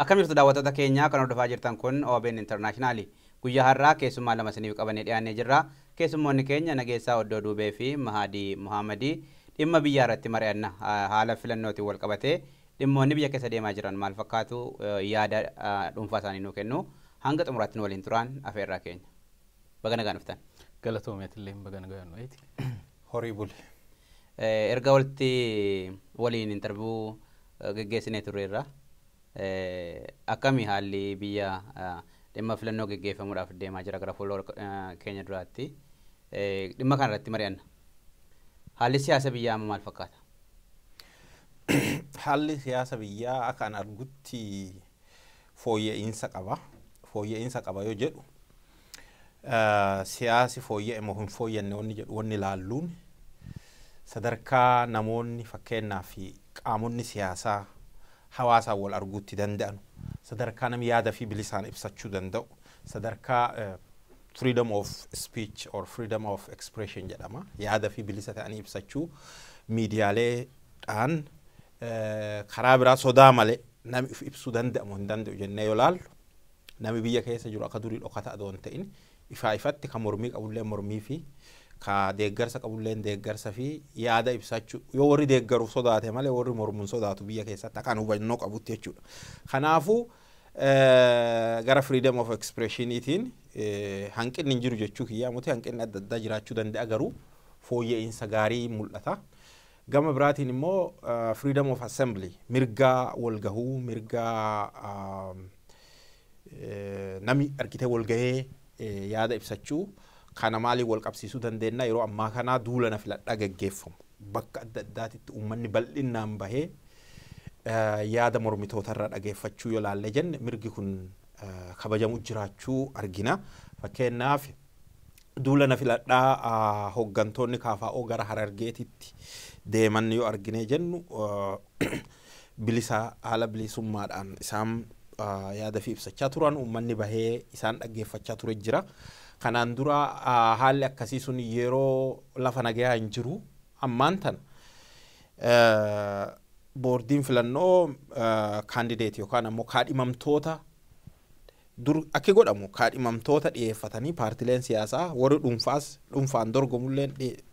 Akkam jirtu daawwattoota keenya kan hordofaa jirtan kun OBN International. Guyyaa har'aa keessummaa lama isiniif qabannee dhiyaannee jirra. Keessummoonni keenya Nageessaa Oddoo Duubee fi Mahadii Muhammadii dhimma biyyaa irratti mari'anna. Haala filannootiin wal qabatee dhimmoonni biyya keessa deemaa jiran maal fakkaatu yaada dhuunfaa isaanii nuu kennu. Hanga xumuraatti nu waliin turaan afeerraa keenya. Baga nagaan dhuftan. Galatoomeetillee baga nagaan nuti. Horii bule. Erga walitti waliin interview geggeessinee turreerra. Akkami haalli biyya dhimma filannoo geggeeffamuudhaaf deemaa jira gara fuula keenya duraatti. Dhimma kana irratti mari'anna. Haalli siyaasa biyyaa amma maal fakkaata? Haalli siyaasa biyyaa akka an argutti fooyya'insa qaba. Fooyya'insa qaba yoo jedhu siyaasi fooyya'e moo hin fooyyanne wanni jedhu wanni laalluun sadarkaa namoonni fakkeenyaaf qaamonni siyaasaa hawaasaan wal arguutti danda'an, sadarkaa namni yaada fi bilisaan ibsachuu danda'u, sadarkaa freedom of speech or freedom of expression jedhama, yaada fi bilisa ta'anii ibsachuu miidiyaaleedhaan karaa biraa sodaa malee namni if ibsuu danda'amu hin danda'u jennee yoo laallu, namni biyya keessa jiru akka durii dhokata adoo hin ta'in ifaa ifatti kan mormii qabullee mormii fi ka deeggarsa qabullee deeggarsa fi yaada ibsachuu yoo warri deeggaruuf sodaate malee warri mormuun sodaatu biyya keessatti akkaan hubannoo qabutti jechuudha. Kanaafuu gara freedom of expressioniitiin hanqinni hin jiru jechuu kiyyaa muti, hanqinni adda addaa jiraachuu danda'a, garuu fooyya'insa gaarii mul'ata. Gama biraatiin immoo freedom of assembly, mirga walgahuu, mirga namni argitee walgahee yaada ibsachuu kana maaliin wal qabsiisuu dandeenya? Yeroo ammaa kana duula na filadhaa geggeeffamu bakka adda addaatitti uummanni bal'inaan bahee yaada mormitootarraa dhageeffachuu yoo laalle jenne mirgi kun kabajamu jiraachuu argina. Fakkeenyaaf duula na filadhaa hooggantoonni KFO gara Harargeetitti deeman yoo argine jennu bilisa haala bilisummaadhaan isaan yaada fi ibsachaa turan, uummanni bahee isaan dhaggeeffachaa ture jira. Kanaan dura haalli akkasii sun yeroo lafa nagayaa hin jiru. Ammaan tana boordiin filannoo candidate yookaan ammoo kaadhimamtoota, dur akki godhamu kaadhimamtoota dhiyeeffatanii paartileen siyaasaa, warri dhuunfaas dhuunfaan dorgomulleen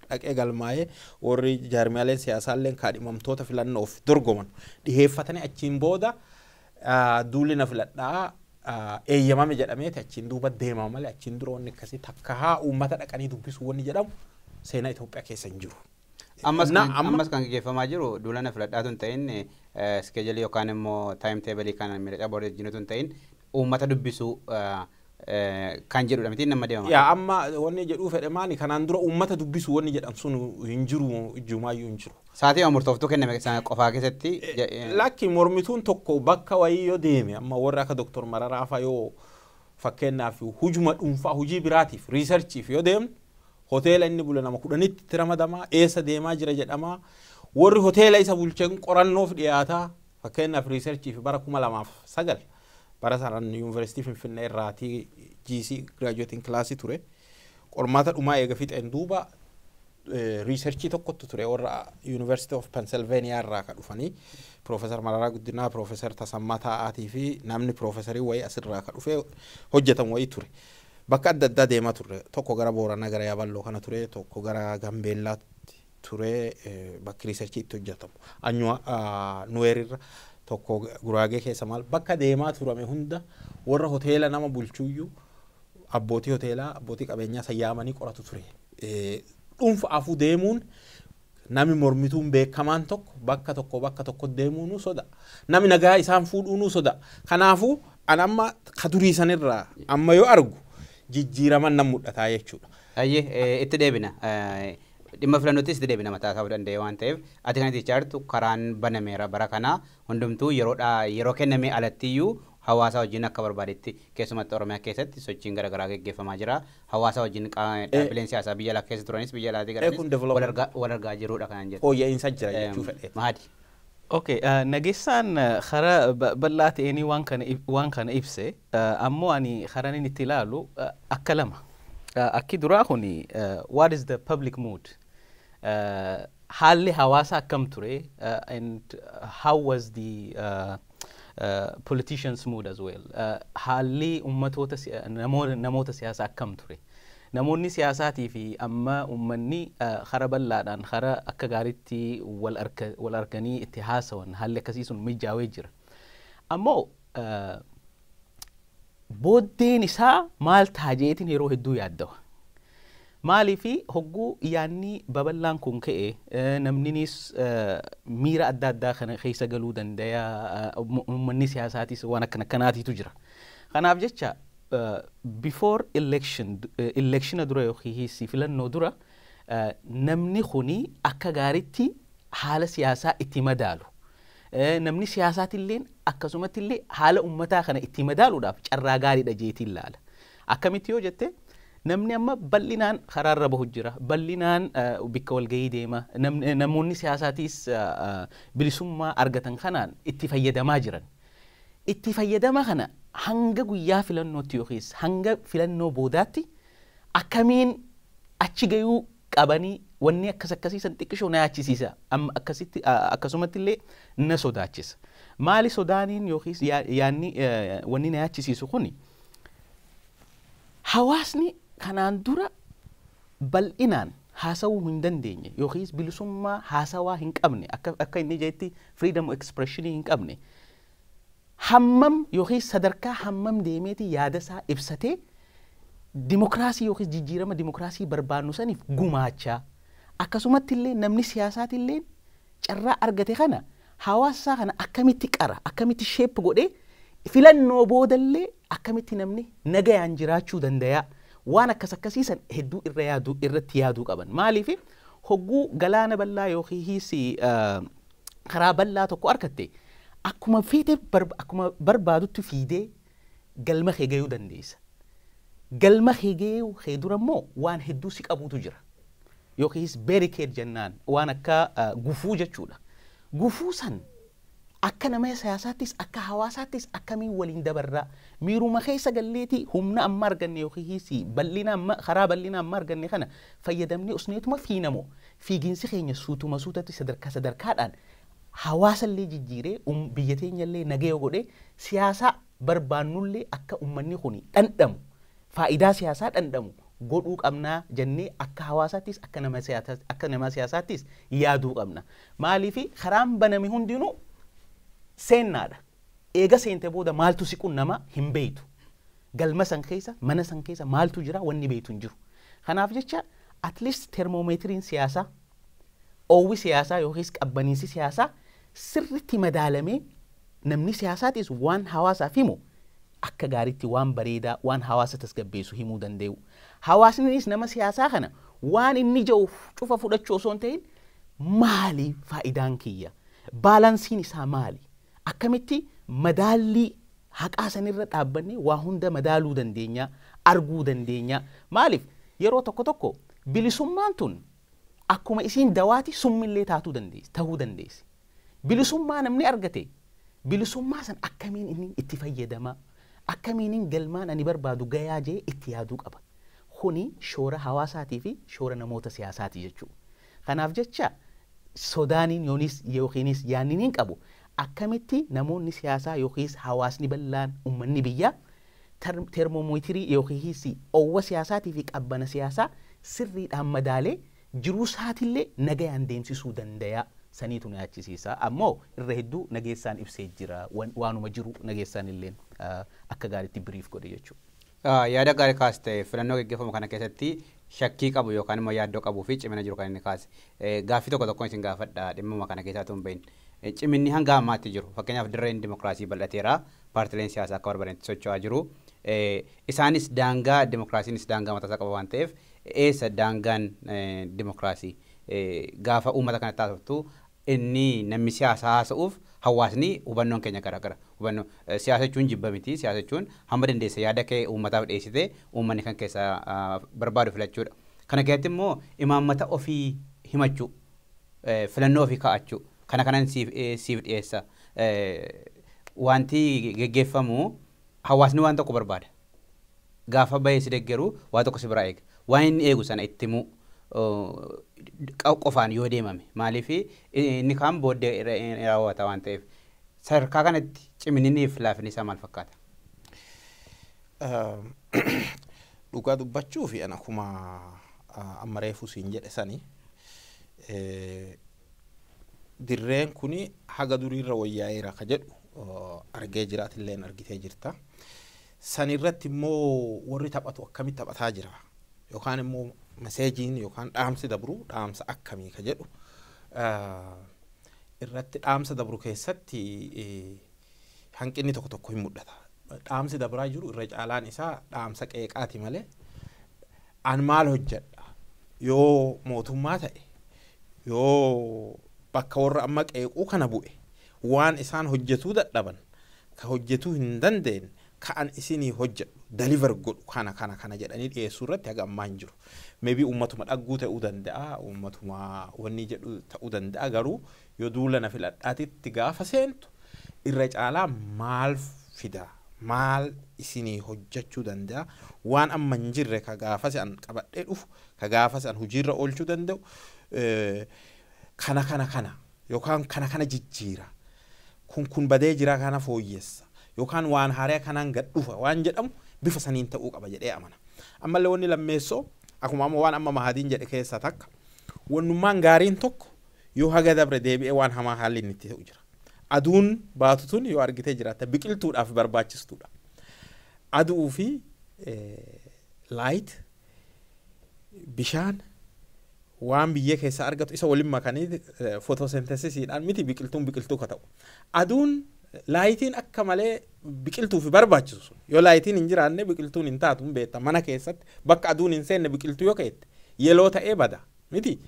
dhaqee galmaa'ee, warri jaarmiyaaleen siyaasaalleen kaadhimamtoota filannoof dorgoman dhiyeeffatanii achiin booda duulli na filadhaa eeyyamame jedhameeti achiin duuba deemama malee achiin dura wanni akkasii takka haa uummata dhaqanii dubbisuu wanni jedhamu seenaa Itoophiyaa keessa hin jiru. Ammas kan gaggeeffamaa jiru duula na filadhaatu hin ta'in, schedule yookaan immoo time table kan mirga boordii wajjin hin ta'in uummata dubbisuu kan jedhudha miti nama deemamaa. Yaa, amma wanni jedhuu fedhe maali, kanaan dura uummata dubbisuu wanni jedhan sun hin jiru, ijjumaayyuu hin jiru. Sa'aatii murtooftuu kenname sana qofaa keessatti. Lakki, mormituun tokko bakka wayii yoo deeme, amma warri akka Dooktor Mararaa fa'a yoo fakkeenyaaf hujuma dhuunfaa hujii biraatiif researchiif yoo deemnu, hoteela inni bule nama 10tti itti ramadamaa, eessa deemaa jira jedhamaa, warri hoteela isa bulchan qorannoof dhiyaataa. Fakkeenyaaf researchiif bara 2009, bara sanaan yuunivarsiitii Finfinnee irraatii GC graduating classii ture, qormaata dhumaa eega fixeen duuba researchii tokkotu ture, warra University of Pennsylvania irraa ka dhufanii Profeesar Mararaa Guddinaa, Profeesar Tasammaa Taa'aatii fi namni Profeesarii wayii asirraa ka dhufee hojjetamu wayii ture. Bakka adda addaa deemaa turre, tokko gara Booranaa gara Yaaballoo kana ture, tokko gara Gambeellaatti ture, bakki researchii itti hojjetamu. Anyuwa Nuweerirra, tokko Guraagee keessa, maal bakka deemaa turame hunda warra hoteela nama bulchuuyyuu, abbootii hoteelaa, abbootii qabeenyaa sayyaamanii qoratu ture. Dhuunfa afuu deemuun namni mormituun beekamaan tokko bakka tokko bakka tokko deemuun soda. Namni nagaa isaan fuudhuun soda. Kanaafuu an amma ka durii sanirraa amma yoo argu jijjiiraman nan mul'ataa jechuudha. Ayyee, itti deebina. Dhimma filannootti itti deebina mataa isaa danda'e waan ta'eef, ati kan itti jaartu karaan banameera, bara kana hundumtuu yeroodhaa yeroo kenname alattiyyuu hawaasa wajjin akka barbaadetti keessumatti Oromiyaa keessatti sochiin garaagaraa gaggeeffamaa jira. Hawaasa wajjin dhaabbileen siyaasaa biyya alaa keessa turanis biyya alaatii Kun galanis wal argaa jirudha kan jedhu. Fooyya'insa jira jechuu fedhe. Mahadi. Okay, Nageessaan karaa bal'aa ta'een waan kana ibse, ammoo ani karaan inni itti ilaalu akka lama. Akki duraa kuni what is the public mood? Haalli hawaasa akkam ture and how was the Politicians mood as well. Haalli ummatoota namoota siyaasaa akkam ture. Namoonni siyaasaatii fi amma uummanni kara bal'aadhaan kara akka gaariitti wal arganii itti haasawan haalli akkasii sun mijaawee jira. Ammoo booddeen isaa maal ta'a jeetiin yeroo hedduu yaaddawa. Maaliifi hogguu yaanni babal'aan kun ka'e namninis miira adda addaa kana keessa galuu danda'a, uummanni siyaasaatis waan akkana akkanaatiitu jira. Kanaaf jecha before election, electiona dura yookiis filannoo dura, namni kuni akka gaariitti haala siyaasaa itti madaalu. Namni siyaasaatilleen akkasumatti illee haala uummataa kana itti madaaluudhaaf carraa gaariidha jeetiin laala. Akkamitti yoo jette, namni amma bal'inaan karaarra bahu jira. Bal'inaan bikka walgahii deema. Namoonni siyaasaatiis bilisummaa argatan kanaan itti fayyadamaa jiran. Itti fayyadama kana hanga guyyaa filannootti yookiis hanga filannoo boodaatti akkamiin achi gayuu qabanii wanni akkas akkasiisan xiqqishoo na yaachisiisa. Amma akkasitti akkasumatti illee na sodaachisa. Maali sodaaniin yookiis yaanni wanni na yaachisiisu kuni, hawaasni kanaan dura bal'inaan haasawuu hin dandeenye yookiis bilisummaa haasawaa hin qabne, akka inni jeetti freedom of expression hin qabne, hammam yookiis sadarkaa hammam deemeeti yaada isaa ibsatee dimokiraasii yookiis jijjiirama dimokiraasii barbaannu saniif gumaachaa, akkasumatti illee namni siyaasaati illee carraa argate kana hawaasa kana akkamitti qara, akkamitti shape godhee, filannoo boodallee akkamitti namni nagayaan jiraachuu danda'a, waan akkas akkasiisan hedduu irra yaaduu irratti yaaduu qaban. Maaliif hogguu galaana bal'aa yookiis karaa bal'aa tokko argatte, akkuma feete akkuma barbaadutti fiidee galma kee gayuu dandeessa. Galma kee gayuu kee dura immoo waan hedduu si qabuutu jira. Yookiis barricade jennaan waan akka gufuu jechuudha. Gufuu san akka nama siyaasaattis akka hawaasaattis akkamiin waliin dabarraa, miiruma keessa galleetii humna amma arganne yookiis bal'ina amma karaa bal'ina amma arganne kana fayyadamnee usneetuma fiinamoo, fiiginsi keenya suutuma suutatti sadarkaa sadarkaadhaan hawaasallee jijjiiree biyya teenyallee nagaya godhee siyaasaa barbaannullee akka ummanni kun dhandhamu, faayidaa siyaasaa dhandhamu godhuu qabnaa jennee akka hawaasaattis akka nama siyaasaattis yaaduu qabna. Maaliif karaan baname hundinuu seennaadha. Eega seente booda maaltu si qunnama hin beeytu. Galma san keessa, mana san keessa maaltu jira wanni beeytu hin jiru. Kanaaf jecha at least termoomeetiriin siyaasaa, oowwi siyaasaa yookiis qabbaniinsi siyaasaa sirritti madaalamee namni siyaasaatis waan hawaasaaf himu akka gaariitti waan bareedaa waan hawaasa tasgabbeessu himuu danda'u. Hawaasnis nama siyaasaa kana waan inni jedhu cufa fudhachuu osoo hin ta'in, maali faayidaan kiyya? Balanceiin isaa maali? Akkamitti madaallii haqaa sanirra dhaabbannee waa hunda madaaluu dandeenya, arguu dandeenya? Maaliif yeroo tokko tokko bilisummaan tun akkuma isiin dawaati summillee taatuu dandeessi, ta'uu dandeessi. Bilisummaa namni argate, bilisummaa san akkamiin inni itti fayyadama, akkamiin galmaan ani barbaadu gayaa jee itti yaaduu qaba. Kuni shoora hawaasaatii fi shoora namoota siyaasaati jechuudha. Kanaaf jecha sodaaniin yoonis yookiinis yaanniin qabu, akkamitti namoonni siyaasaa yookiis hawaasni bal'aan uummanni biyyaa termoomeetirii yookiis oowwa siyaasaatii fi qabbana siyaasaa sirriidhaan madaalee jiruu isaatillee nagayaan deemsisuu danda'a. Saniitu na yaachisiisa. Ammoo irra hedduu Nageessaan ibsee jira. Waanuma jiru Nageessaan illee akka gaariitti brief godhe jechuudha. Yaada gaarii kaaste. Filannoo gaggeeffamu kana keessatti shakkii qabu yookaan immoo yaaddoo qabuu fi cimina jiru kan inni kaase. Gaaffii tokko tokkoon isin gaafadha, dhimmuma kana keessaa tun bahin. Ciminni hanga ammaatti jiru, fakkeenyaaf dirreen dimokiraasii bal'ateera, paartileen siyaasaa akka barbaadanitti socho'aa jiru. Isaanis daangaa, dimokiraasiinis daangaa mataasaa qaba waan ta'eef, eessa daangaan dimokiraasii? Gaafa uummata kanatti haasoftu, inni namni siyaasaa haasa'uuf hawaasni hubannoon keenya garaagara. Hubannoo siyaasa jechuun jibba miti. Siyaasa jechuun hamma dandeesse yaada kee uummataaf dhiyeessite uummanni kan keessaa barbaadu filachuudha. Kana keessatti immoo imaammata ofii himachuu, filannoo ofii kaa'achuu, kana kanan siif dhiyeessa. Wanti geggeeffamu hawaasni waan tokko barbaada. Gaafa bahee si deeggaru waa tokko si biraa eega. Waan inni eegu sana itti himuu qofaan yoo deemame, maaliif inni kaan booddee raawwata waan ta'eef. Sadarkaa kanatti cimininii fi laafinni isaa maal fakkaata? Dhugaa dubbachuu fi ana akkuma amma reefu siin jedhe sani dirreen kuni haga duriirra wayyaa'eera ka jedhu argee jiraatilleen argitee jirta. San irratti immoo warri taphatu akkamitti taphataa jira yookaan immoo messageiin yookaan dhaamsi dabru dhaamsa akkamii ka jedhu irratti dhaamsa dabru keessatti hanqinni tokko tokko hin mul'ata. Dhaamsi dabraa jiru irra caalaan isaa dhaamsa qeeqaati malee an maal hojjedha yoo mootummaa ta'e yoo bakka warra amma qeequu kana bu'e waan isaan hojjetuu dadhaban ka hojjetuu hin dandeenye ka an isinii hojjedhu deliver godhu kana kana kana jedhanii dhiyeessuu irratti haga ammaa hin jiru. Maybe uummatuma dhagguu ta'uu danda'a, uummatuma wanni jedhu ta'uu danda'a, garuu yoo duula na filadhaatitti gaafa seentu irra caalaa maal fida, maal isinii hojjechuu danda'a, waan amma hin jirre ka gaafas an qabadhee dhufu, ka gaafas an hojiirra oolchuu danda'u, kana kana kana yookaan kana kana jijjiira, kun kun badee jira kana fooyyessa yookaan waan haaraa kanaan gad dhufa waan jedhamu bifa saniin ta'uu qaba jedhee amana. Ammallee wanni lammeessoo akkuma amma waan amma Mahadiin jedhe keessaa takka wannummaan gaariin tokko yoo haga dabre deebi'ee waan hamaa haalli inni itti ta'u jira. Aduun baatu tun yoo argitee jiraatte biqiltuudhaaf barbaachistuudha. Aduu fi light bishaan waan biyyee keessaa argatu isa waliin makanii photosynthesisiidhaan miti biqiltuun biqiltuu ka ta'u. Aduun lightiin akka malee biqiltuuf barbaachisu sun yoo lightiin hin jiraanne biqiltuun hin taatu hin beekta, mana keessatti bakka aduun hin seenne biqiltuu yoo ka'ette yeloo ta'ee bada miti.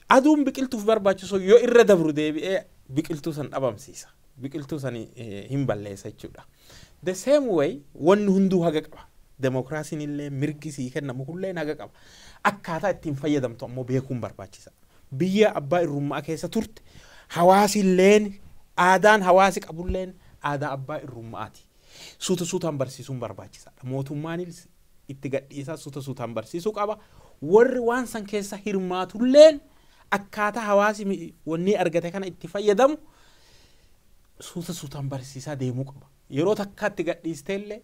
Aduun biqiltuuf barbaachisu yoo irra dabru deebi'ee biqiltuu san dhabamsiisa. Biqiltuu san hin balleessa jechuudha. The same way wanni hunduu haga qaba. Demokiraasiin illee mirgi sii kennamu kullee haga qaba. Akkaataa ittiin fayyadamtu ammoo beekuun barbaachisa. Biyya abbaa irrummaa keessa turte hawaasi illeen aadaan hawaasi qabulleen aadaa abbaa irrummaati. Suuta suutaan barsiisuun barbaachisaadha. Mootummaanis itti gadhiisaa suuta suutaan barsiisuu qaba. Warri waan san keessa hirmaatulleen akkaataa hawaasi wanni argate kana itti fayyadamu suuta suutaan barsiisaa deemuu qaba. Yeroo takkaatti gadhiisteellee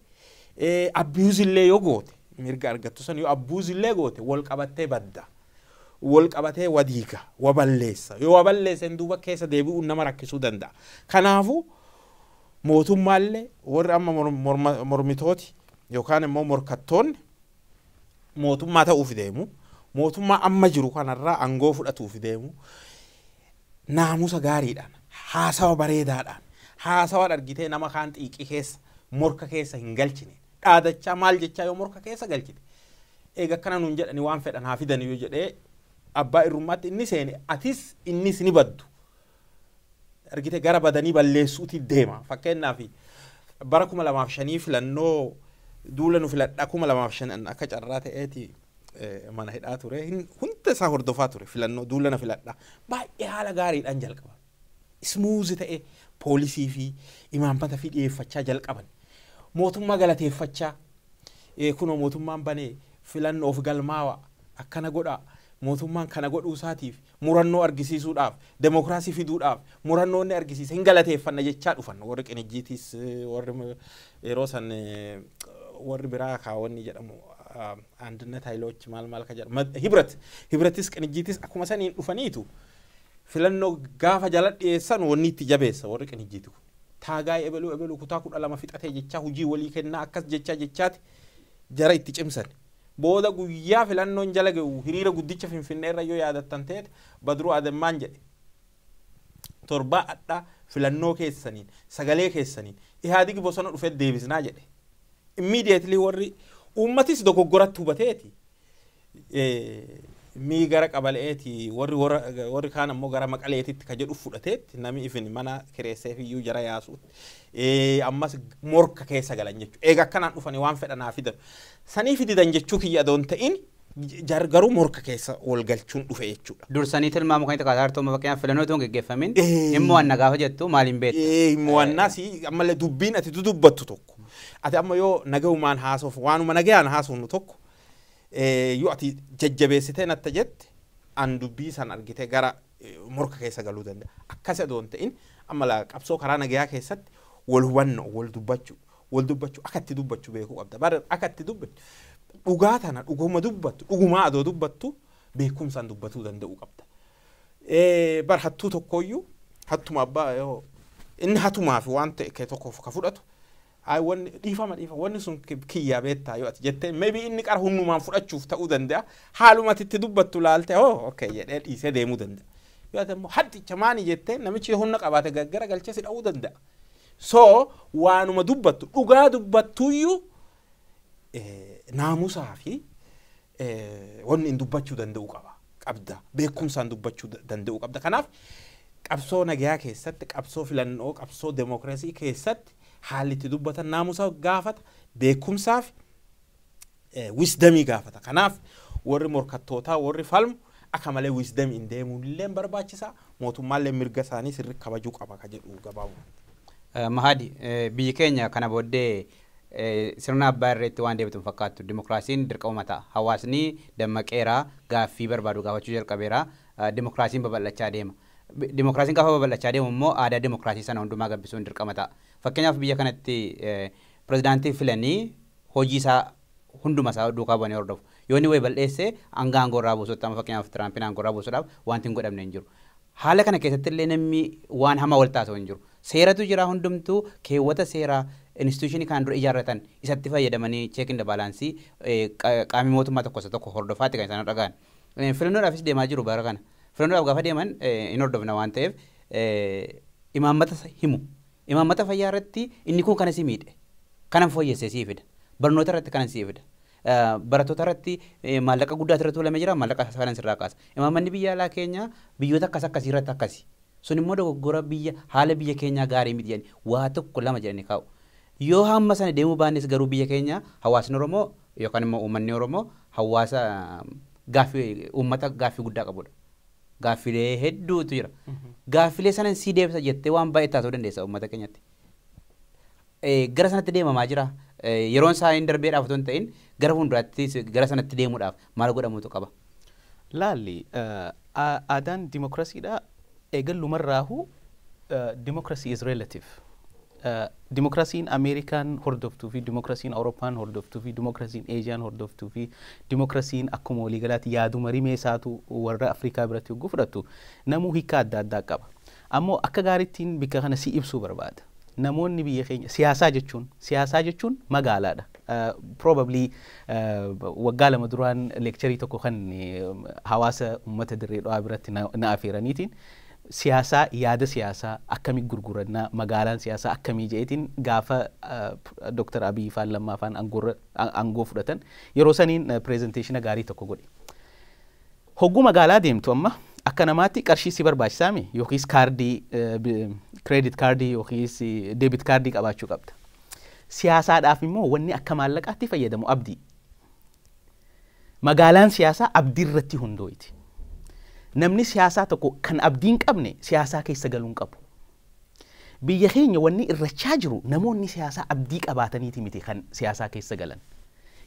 abuse-illee yoo goote mirga argattu san yoo abuse-illee goote wal qabattee badda. Wal qabatee wadiiga, waballeessa. Yoo waballeesseen duuba keessa deebi'uun nama rakkisuu danda'a. Kanaafuu mootummaallee warri amma mormitooti yookaan immoo morkattoonni mootummaa ta'uuf deemu. Mootummaa amma jiru kanarraa aangoo fudhatuuf deemu. Naamusa gaariidhaan, haasawa bareedaadhaan, haasawa argitee nama kaan xiiqii keessa morka keessa hin galchine. Dhaadachaa maal jechaa yoo morka keessa galchite. Eega akkana nuun jedhani waan fedhan haa fidan yoo jedhee abbaa irrummaatti inni seene atis innis ni baddu. Argite gara badanii balleessuuti deema. Fakkeenyaaf bara 2005 filannoo duula nu filadhaa 2005 akka carraa ta'eeti mana hidhaa ture. Hunda isaa hordofaa ture filannoo duula na filadhaa. Baay'ee haala gaariidhaan jalqaban. Smooth ta'e poolisii fi imaammata fi dhiyeeffachaa jalqaban. Mootummaa galateeffachaa kunoo mootummaan banee filannoof galmaawa akkana godhaa. Mootummaan kana godhuu isaatiif murannoo argisiisuudhaaf demokiraasii fiduudhaaf murannoo inni argisiise hin galateeffanna jechaa dhufan warri qinijjiitis warri yeroo san warri biraa kaawwanni jedhamu Andinet Hayiloch maal maal ka jedhamu Hibret Hibretis qinijjiitis akkuma saniin dhufaniitu filannoo gaafa jala dhiyeessan wanni itti jabeessa warri qinijjiiti kun. Taagaa ebeluu ebeluu kutaa 12 fixatee jechaa hojii walii kennaa akkas jechaa jechaati jara itti cimsan. Booda guyyaa filannoon jala ga'u hiriira guddicha Finfinnee irra yoo yaadattan ta'e Badruu Ademmaan jedhe. Torbaa addaa filannoo keessaniin sagalee keessaniin Ihaadigi bosona dhufee deebisnaa jedhe. Immediately warri uummatis dogoggoratti hubateeti. Mii gara qabaleeti warri kaan ammoo gara maqaleetitti ka jedhu fudhateetti nami ifin mana kireesseef iyyuu jara yaasuutti. Ammas morka keessa galan jechuudha. Eega akkanaan dhufanii waan fedhan haa fidan. Sanii fididan jechuu kiyya adoon ta'in garuu morka keessa wal galchuun dhufe jechuudha. Dursanii tilmaamu kan itti kaasaa jirtu fakkeenyaaf filannoo itoo hin geggeeffamin immoo anna gaafa jettu maaliin beekta? Immoo annaas ammallee dubbiin ati dudubbattu tokko. Ati amma yoo nagahumaan haasoof waanuma nagayaan haasofnu tokko yoo ati jajjabeessitee natta jette an dubbii san argitee gara morka keessa galuu danda'a. Akkas adoon ta'in Amma laa qabsoo karaa nagayaa keessatti wal hubannoo, wal dubbachuu, akka itti dubbachuu beekuu qabda. Bara akka itti dubbattu, dhugaa tana dhuguma dubbattu, dhugumaa adoo dubbattu beekumsaan dubbatuu danda'uu qabda. Bar hattuu tokkoyyuu hattuma abbaa yoo inni hatumaaf waan ta'e tokkoof ka fudhatu, ay, wanni dhiifama, dhiifama, wanni sun kiyyaa beektaa yoo ati jettee, maybe inni qara humnumaan fudhachuuf ta'uu danda'a. Haaluma ati itti dubbattu laalte, "Oh, okay," jedhee dhiisee deemuu danda'a. Yoo ati immoo "Hatticha maani?" jettee, namichi humna qabaate gaggara galchee si dha'uu danda'a. So waanuma dubbattu, dhugaa dubbattuyyuu, naamusaa fi wanni hin dubbachuu danda'uu qaba qabda, beekumsaan dubbachuu danda'uu qabda. Kanaaf qabsoo nagayaa keessatti, qabsoo filannoo, qabsoo demokiraasii keessatti haalli itti dubbatan naamusa gaafata, beekumsaaf wisdomii gaafata. Kanaaf warri morkattootaa, warri falmu akka malee wisdomii hin deemuun illee barbaachisaa, mootummaallee mirga isaanii sirri kabajuu qaba ka jedhu gabaabu. Mahadi, biyyi keenya kana booddee sirna abbaa irreetti waan deebitu hin fakkaattu. Dimokiraasiin dirqama ta'a. Hawaasni dammaqeera, gaaffii barbaadu gaafachuu jalqabeera. Dimokiraasiin babal'achaa deema. Dimokiraasiin gaafa babal'achaa deemu immoo aadaa dimokiraasii sana hundumaa gabbisuun dirqama ta'a. Fakkeenyaaf biyya kanatti pirezidaantii filanii hojii isaa hunduma isaa duukaa bu'anii hordofu. Yoo inni wayi bal'eesse hanga aangoo irraa buusutti, amma fakkeenyaaf Tiraampiin aangoo irraa buusuudhaaf wanti hin godhamne hin jiru. Haala kana keessatti illee namni waan hamaa wal taasisu hin jiru. Seeratu jira, hundumtuu keewwata seeraa institutionii kan dura ijaarratan isatti fayyadamanii check and balance qaamni mootummaa tokko isa tokko hordofaatti kan isaan dhaga'an. Filannoodhaafis deemaa jiru bara kana. Filannoodhaaf gaafa deeman hin hordofna waan ta'eef imaammata himu. Imaammata fayyaa irratti inni kun kana si miidhe. Kanan fooyyessee sii fida. Barnoota irratti kanan sii fida. Barattoota irratti maallaqa guddaa irratti tuulamee jira, maallaqa kanan sirraa kaasa. Imaammanni biyya alaa keenya biyyoota akkas akkasii irratti akkasi. Sun immoo dogoggora biyya haala biyya keenyaa gaarii miti jedhani waa tokko lama jedhanii kaa'u. Yoo hamma sana deemuu baannes garuu biyya keenya hawaasni Oromoo yookaan immoo uummanni Oromoo hawaasa gaaffii, uummata gaaffii guddaa qabudha. Gaaffilee hedduutu jira. Gaaffilee sana sii deebisa jettee waan baay'ee taasisuu dandeessa uummata keenyatti. Gara sanatti deemamaa jira. Yeroon isaa hin darbeedhaaf otoo hin ta'in gara fuulduraatti gara sanatti deemuudhaaf maal godhamuutu qaba? Laalli, aadaan dimokiraasiidha eegallumarraahu democracy is relative. Dimokiraasiin Ameerikaan hordoftuu fi dimokiraasiin Awurooppaan hordoftuu fi dimokiraasiin Eeshiyaan hordoftuu fi dimokiraasiin akkuma waliigalaatti yaaduma rimee isaatu warra Afrikaa biratti yogguu fudhattu namuu hiika adda addaa qaba. Ammoo akka gaariittiin bikka kana si ibsuu barbaada. Namoonni biyya keenya siyaasaa jechuun magaalaadha. Probably waggaa 2 duraan lectureii tokko kan hawaasa uummata Dirree Dhawaa biratti na afeeraniitiin, siyaasaa, yaada siyaasaa akkamii gurgurannaa, magaalaan siyaasaa akkamii jedheetiin, gaafa Dr. Abiy faan Lammaa faan aangoo fudhatan yeroo saniin presentationa gaarii tokko godhe. Hogguu magaalaa deemtu amma akka namaatti qarshii si barbaachisaami, yookiis kaardii, credit cardii yookiis debit cardii qabaachuu qabda. Siyaasaadhaaf immoo wanni akka maallaqaatti fayyadamu abdii. Magaalaan siyaasaa abdii irratti hundooyti. Namni siyaasaa tokko kan abdii hin qabne siyaasaa keessa galuu hin qabu. Biyya keenya wanni irrachaa jiru namoonni siyaasaa abdii qabaataniiti miti kan siyaasaa keessa galan.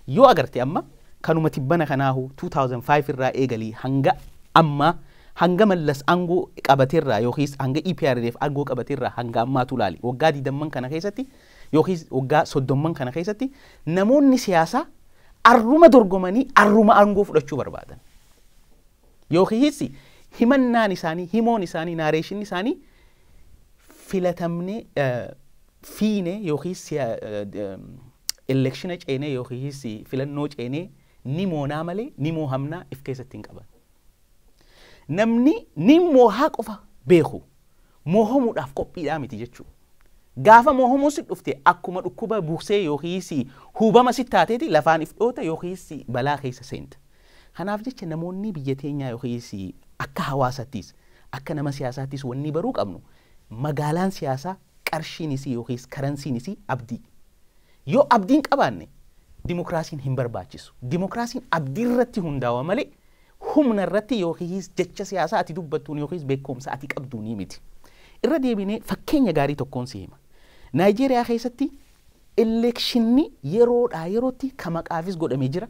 Yoo agarte amma kanuma tibbana kanaahu 2005 irraa eegalii hanga ammaa, hanga Mallas aangoo qabateerraa yookiis hanga EPRDF aangoo qabateerraa hanga ammaatu laali. Waggaa 20n kana keessatti yookiis waggaa 30n kana keessatti namoonni siyaasaa arruma dorgomanii arruma aangoo fudhachuu barbaadan. Yookiis himannaan isaanii, himoon isaanii, narrationni isaanii filatamnee fiine yookiis electiona ceenee yookiis filannoo ceenee ni moonaa malee ni moohamnaa if keessatti hin qaban. Namni ni moohaa qofa beeku moohamuudhaaf qophiidhaa miti jechuudha. Gaafa moohamuu si dhufte akkuma dhukkuba buusee yookiis hubama si taateeti lafaan if dhoota yookiis balaa keessa seenta. Kanaaf jecha namoonni biyya teenyaa yookiis akka hawaasattis akka nama siyaasaattis wanni baruu qabnu magaalaan siyaasaa qarshiinis yookiis currencyinis abdii. Yoo abdiin qabaanne dimokiraasiin hin barbaachisu. Dimokiraasiin abdii irratti hundaa'a malee humna irratti yookiis jecha siyaasaa ati dubbattuun yookiis beekumsa ati qabduun miti. Irra deebinee fakkeenya gaarii tokkoon si hima. Naayijeeriyaa keessatti electionni yeroodhaa yerootti kan maqaafis godhamee jira,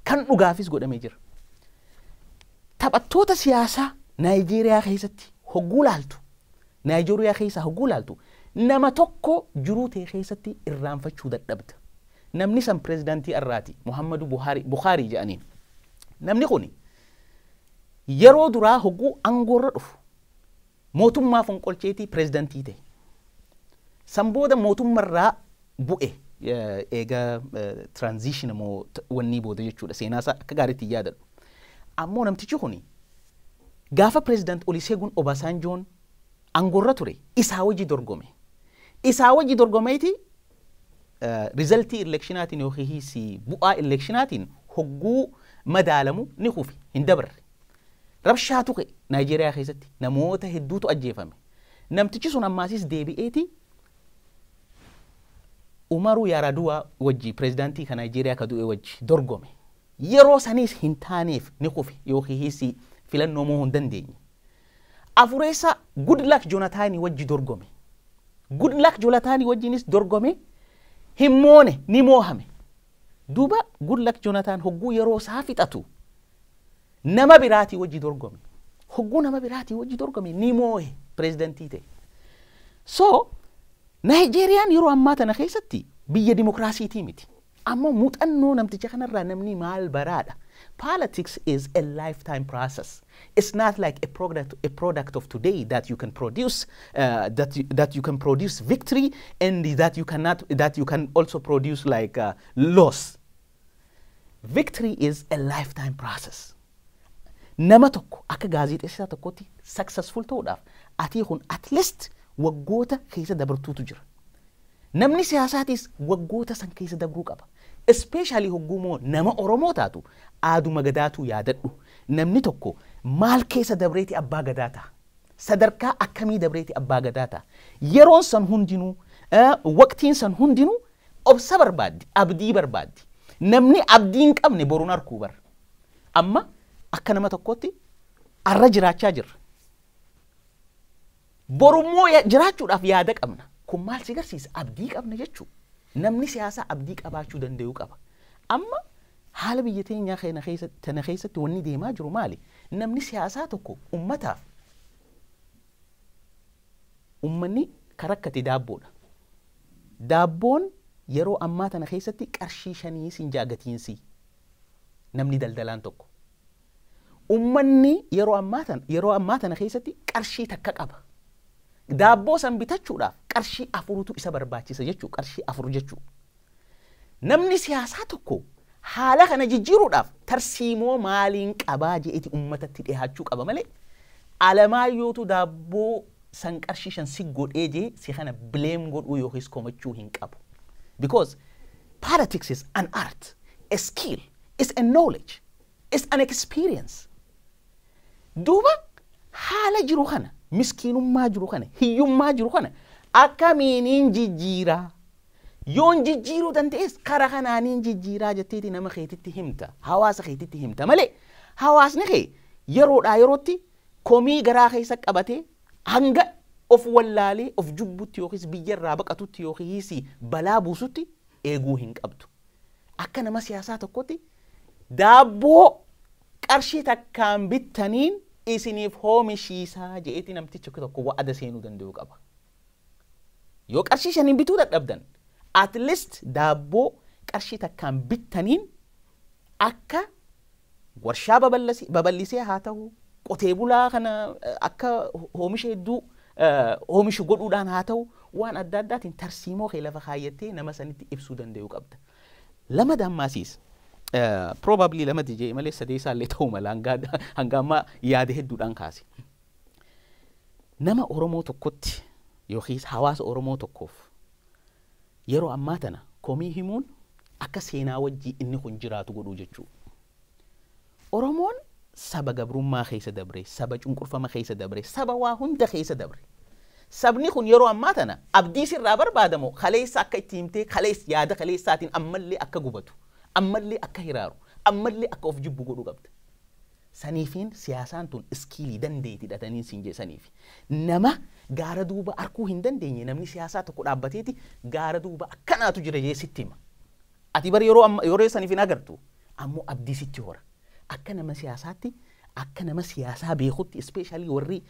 kan dhugaafis godhamee jira. Taphattoota siyaasaa Naayijeeriyaa keessatti hogguu laaltu Naayijeeriyaa keessa hogguu laaltu nama tokko jiruu ta'e keessatti irraanfachuu dadhabda. Namni san pirezidaantii irraati Muhammadu Buhaarii jedhaniin. Namni kun yeroo duraa hogguu aangoorra dhufu mootummaa fonqolcheetii pirezidaantii ta'e. San booda mootummarraa bu'e eega transition moo wanni booda jechuudha, seenaa isaa akka gaariitti yaadadhu. Ammoo namtichi kun gaafa pirezidaant Olusegun Obasanjoon aangoorra ture isaa wajji dorgome. Isaa wajji dorgomeeti resultii electionaatiin yookiis bu'aa electionaatiin hogguu madaalamu ni kufe, hin dabarre. Rabshaatu ka'e Naayijeeriyaa keessatti, namoota hedduutu ajjeefame. Namtichi sun ammaasis deebi'eeti Umaru Yar'Adua wajji, pirezidaantii kan Naayijeeriyaa ka du'e wajji dorgome. Yeroo saniis hin taaneef, ni kufe yookiis filannoo moo hin dandeenye. Afureessa Goodluck Jonathan wajji dorgome. Goodluck Jonathan wajjinis dorgome, hin moone, ni moohame. Duuba Goodluck Jonathan hogguu yeroo isaa fixatu nama biraatii wajji dorgome. Hogguu nama biraatii wajji dorgome ni moohe, pirezidantii ta'e. So Naayijeeriyaan yeroo ammaa tana keessatti biyya dimokiraasiitii miti. Ammoo muuxannoo namticha kanarraa namni maal baraadha? Politics is a lifetime process. It's not like a product of today that you can produce, that you can produce victory and that you cannot, that you can also produce like loss. Victory is a lifetime process. Nama tokko akka gaazexeessaa tokkotti successful ta'uudhaaf ati kun at least waggoota keessa dabartuutu jira. Namni siyaasaatis waggoota san keessa dabruu qaba. Especially hogguumoo nama Oromoo taatu aaduma gadaatu yaadadhu. Namni tokko maal keessa dabreeti abbaa gadaa ta'a? Sadarkaa akkamii dabreeti abbaa gadaa ta'a? Yeroon san hundinuu, waqtiin san hundinuu obsa barbaaddi, abdii barbaaddi. Namni abdii hin qabne boruun arkuu bara. Amma akka nama tokkotti arra jiraachaa jirra. Borummoo jiraachuudhaaf yaada qabna. Kun maal si agarsiisa? Abdii qabna jechuudha. Namni siyaasaa abdii qabaachuu danda'uu qaba. Amma haala biyya teenyaa tana keessatti wanni deemaa jiru maali? Namni siyaasaa tokko ummataaf, ummanni kan rakkate daabboodha. Daabboon yeroo ammaa tana keessatti qarshii 5 siin jaagatiinsi namni daldalaan tokko. Ummanni yeroo ammaa tana keessatti qarshii 1 qaba. Daabboo san bitachuudhaaf qarshii 4tu isa barbaachisa jechuu, qarshii 4 jechuu. Namni siyaasaa tokko haala kana jijjiiruudhaaf tarsiimoo maaliin qabaa je'eti ummatatti dhiyaachuu qaba malee Alamaayyootu daabboo san qarshii 5 si godhee jee si kana blame godhuu yookiis komachuu hin qabu. Because politics is an art, a skill, is a knowledge, is an experience. Duuba haala jiru kana, miskiinummaa jiru kana, hiyyummaa jiru kana akkamiiniin jijjiiraa? Yoon jijjiiruu danda'es karaa kanaaniin jijjiiraa jetteeti nama keetitti himta, hawaasa keetitti himta malee hawaasni kee yeroodhaa yerootti komii garaa keessa qabatee hanga of wallaalee of jubbutti yookiis biyyarraa baqatutti yookiis balaa buusutti eeguu hin qabdu. Akka nama siyaasaa tokkotti daabboo qarshii 1n bittaniin isiniif oomishiisaa je'eeti namtichi tokko wa'ada seenuu danda'uu qaba. Yoo qarshii 5n bituu dadhabdan, at least daabboo qarshii 1n bittaniin akka warshaa babal'isee haa ta'u, qotee bulaa kana akka oomisha hedduu oomishu godhuudhaan haa ta'u, waan adda addaatiin tarsiimoo kee lafa kaayyattee nama sanitti ibsuu danda'uu qabda. Lama dammaasiis probably lama dijee malee sadee isaallee ta'uu mala, hanga ammaa yaada hedduudhaan kaase. Nama Oromoo tokkotti yookiis hawaasa Oromoo tokkoof yeroo ammaa tana komii himuun akka seenaa wajjii inni kun jiraatu godhuu jechuudha. Oromoon saba gabrummaa keessa dabre, saba cunqurfama keessa dabre, saba waa hunda keessa dabre. Sabni kun yeroo ammaa tana abdii sirraa barbaadamu kaleessa akka itti himtee kaleessa yaada kaleessaatiin ammallee akka gubatu, ammallee akka hiraaru, ammallee akka of jibbu godhuu qabda. Saniifiin siyaasaan tun skillii dandeetti hidhatanii siin jeessaniif. Nama gaara duuba arkuu hin dandeenye namni siyaasaa tokko dhaabbateeti gaara duuba akkanaatu jira jee sitti hima. Ati bari yeroo amma yeroo saniif hin agartu, ammoo abdii sitti hora. Akka nama siyaasaatti Akka nama siyaasaa beekutti, especially warri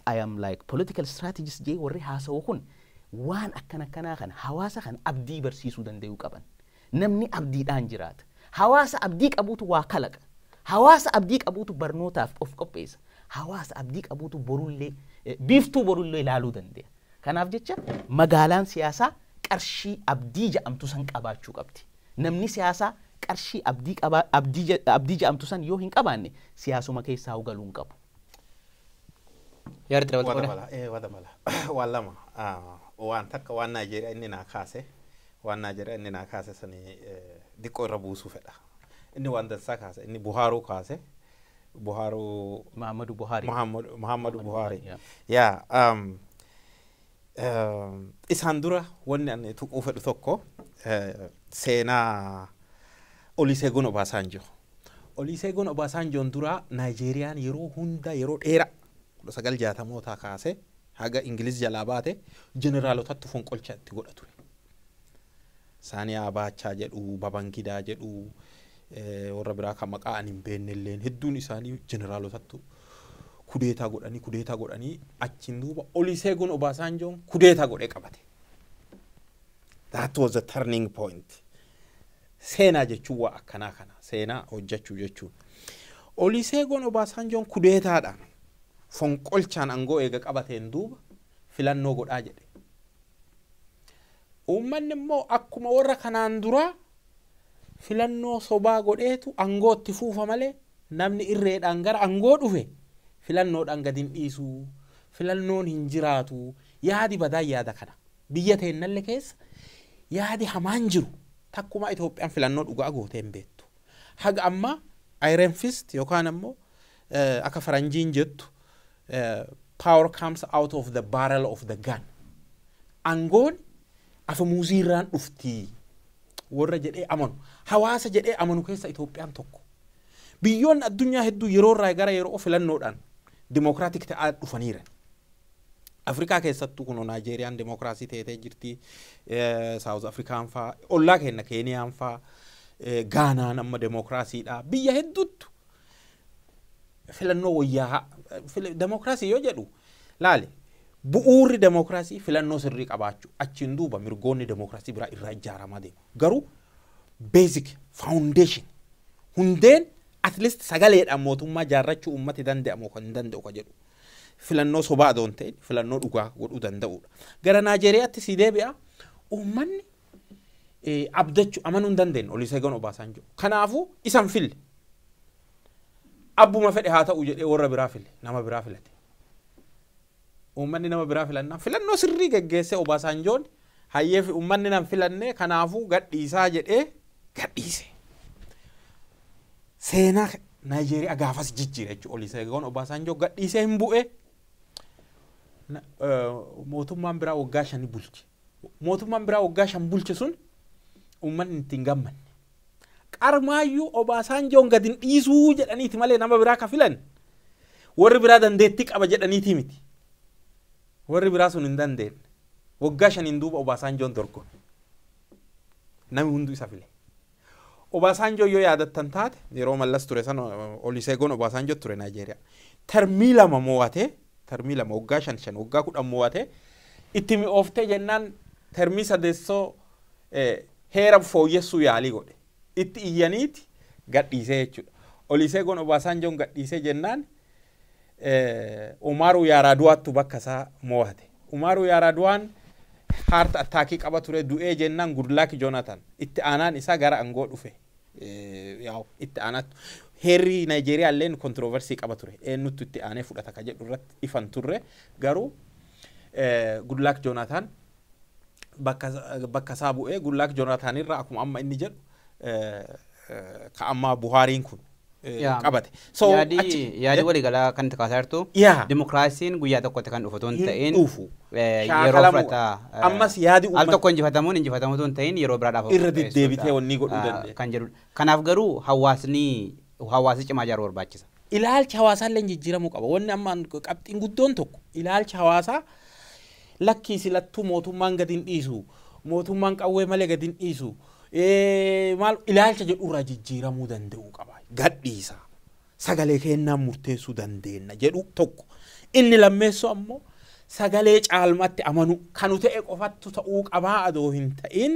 "I am like political strategist" jee warri haasa'u kun, waan akkana akkanaa kana hawaasa kana abdii barsiisuu danda'uu qaban. Namni abdiidhaan jiraata. Hawaasa abdii qabuutu waa kalaqa. Hawaasa abdii qabuutu barnootaaf of qopheessa. Hawaasa abdii qabuutu borullee, biiftuu borullee ilaaluu danda'a. Kanaaf jecha magaalaan siyaasaa qarshii abdii ja'amtu san qabaachuu qabdi. Namni siyaasaa qarshii abdii qaba, abdii ja'amtu san yoo hin qabaanne siyaasuma keessaa galuu hin qabu. Yaada dabalata Wada godhe. Mala, wada mala. Waan lama. Waan takka waan Naayijeeriyaa inni naa kaase, waan Naayijeeriyaa inni naa kaase sani diqqoo irra buusuu fedha. Inni waan dansaa kaase, inni Buhaaruu kaase. Buhaaruu Muhammadu Buhaari. Muhammadu Buhaari. Yeah. Yaa, isaan dura wanni ani tuquu fedhu tokko seenaa Olusegun Obasanjo. Olusegun Obasanjoon dura Naayijeeriyaan yeroo hunda, yeroo dheeraa, 1960mootaa kaasee haga Ingiliz jalaa baate, jeneraalotatti fonqolcha itti godha ture. Saanii Abaachaa jedhu, Babangidaa jedhu, warra biraa kan maqaa ani hin beekne illeen hedduun isaanii jeneraalotatti kudeetaa godhanii, kudeetaa godhanii, achiin duuba Olusegun Obasanjoon kudeetaa godhee qabate. That was the turning point. Seenaa jechuun waa akkanaa kana, seenaa hojjechuu jechuun. Olusegun Obasanjoon kudeetaadhaan, fonqolchaan aangoo eega qabateen duuba filannoo godhaa jedhe. Uummanni immoo akkuma warra kanaan duraa filannoo sobaa godheetu aangoo itti fuufa malee namni irreedhaan gara aangoo dhufe filannoodhaan gadi hin dhiisu, filannoon hin jiraatu. Yaadi badaan yaada kana. Biyya teennalle keessa yaadi hamaan jiru takkuma Itoophiyaan filannoo dhugaa gootee hin beektu. Haga ammaa iron fist yookaan ammoo akka faranjiin jettu "power comes out of the barrel of the gun". Aangoon afamuuziirraan dhufti warra jedhee amanu, hawaasa jedhee amanu keessa Itoophiyaan tokko. Biyyoonni addunyaa hedduu yeroo irraa gara yeroo filannoodhaan democratic ta'aa dhufaniira. Afrikaa keessattuu kun Naayijeeriyaan demokiraasii ta'ee jirti, South Afrikaan faa, ollaa keenya Keeniyaan faa, Gaanaan amma demokiraasiidha. Biyya hedduuttu filannoo wayyaa. Demokiraasii yoo jedhu laale, bu'uurri demokiraasii filannoo sirrii qabaachuu, achiin duuba mirgoonni demokiraasii biraa irraa ijaaramaa deemu. Garuu basic foundation, hundeen, at least sagaleedhaan mootummaa jaarrachuu uummati danda'amu kan hin danda'u ka jedhu filannoo sobaa adoon ta'in filannoo dhugaa godhuu danda'udha. Gara Naajeeriyaatti si deebi'a, uummanni abdachuu, amanuu hin dandeenye Olusegun Obasanjo. Kanaafuu isan fille. Abbuma fedhe haa ta'u jedhee warra biraa file, nama biraa filate. Uummanni nama biraa filannaa filannoo sirrii geggeessee Obasanjoon hayyee fi uummanni nan filanne, kanaafuu gadhiisaa jedhee gadhiise. Seenaa Naayijeeriyaa gaafas jijjiire jechuudha. Olusegun Obasanjoo gadhiisee hin bu'e. Mootummaan biraa waggaa 5 bulche. Mootummaan biraa waggaa 5 bulche sun uummanni ittiin gammanne. Qarmaayyuu Obasanjoon gadi hin dhiisuu jedhaniiti malee nama biraa ka filan warri biraa dandeettii qaba jedhaniiti miti. Warri biraa sun hin dandeenye. Waggaa 5n duuba Obasanjoon dorgome. Namni hunduu isa file. Obasanjoo yoo yaadattan taate, yeroo Mallas ture sana Olusegun Obasanjoo ture Naayijeeriyaa. Termii lama mo'atee, termii lama, waggaa 5 5, waggaa 10 mo'atee, itti mi'ooftee jennaan termii sadeessoo heera fooyyessuu yaalii godhe. Itti iyyaniiti gadhiisee jechuudha. Olusegun Obasanjoon gadhiisee jennaan Umaru Yar'Aduwaattu bakka isaa mo'ate. Umaru Yar'Aduwaan heart attack qaba ture, du'ee jennaan Goodluck Jonathan itti aanaan isaa gara aangoo dhufe. Yaa'u itti aanaatti. Heerri Naayijeeriyaa illeen controversy qaba ture. Eenyutu itti aanee fudhata ka jedhu irratti ifan turre, garuu Goodluck Jonathan bakka isaa bu'ee. Goodluck Jonathan irraa akkuma amma inni jedhu ka ammaa Buhaariin kun qabate. So yaadi waliigalaa kan itti kaasaa jirtu dimokiraasiin guyyaa tokkotti kan dhufu otoo hin ta'in dhufu. Yeroo fudhata. Ammas yaadi al tokko injifatamuun injifatamuu otoo hin ta'in yeroo biraadhaaf irra deddeebitee wanni godhuu dandeenya. Kan jedhudha. Kanaaf garuu hawaasni cimaa ijaaruu barbaachisa. Ilaalchi hawaasaa illee jijjiiramuu qaba. Wanni amma qabxiin guddoon tokko ilaalcha hawaasaa, lakkii silattuu mootummaan gadi hin dhiisu, mootummaan qawwee malee gadi hin dhiisu, maal ilaalcha jedhurraa jijjiiramuu danda'uu qaba. Gadhiisa. Sagalee kennaan murteessuu dandeenya jedhu tokko. Inni lammeessoo ammoo sagalee caalmatti amanu kanu ta'e qofattu ta'uu qabaa adoo hin ta'in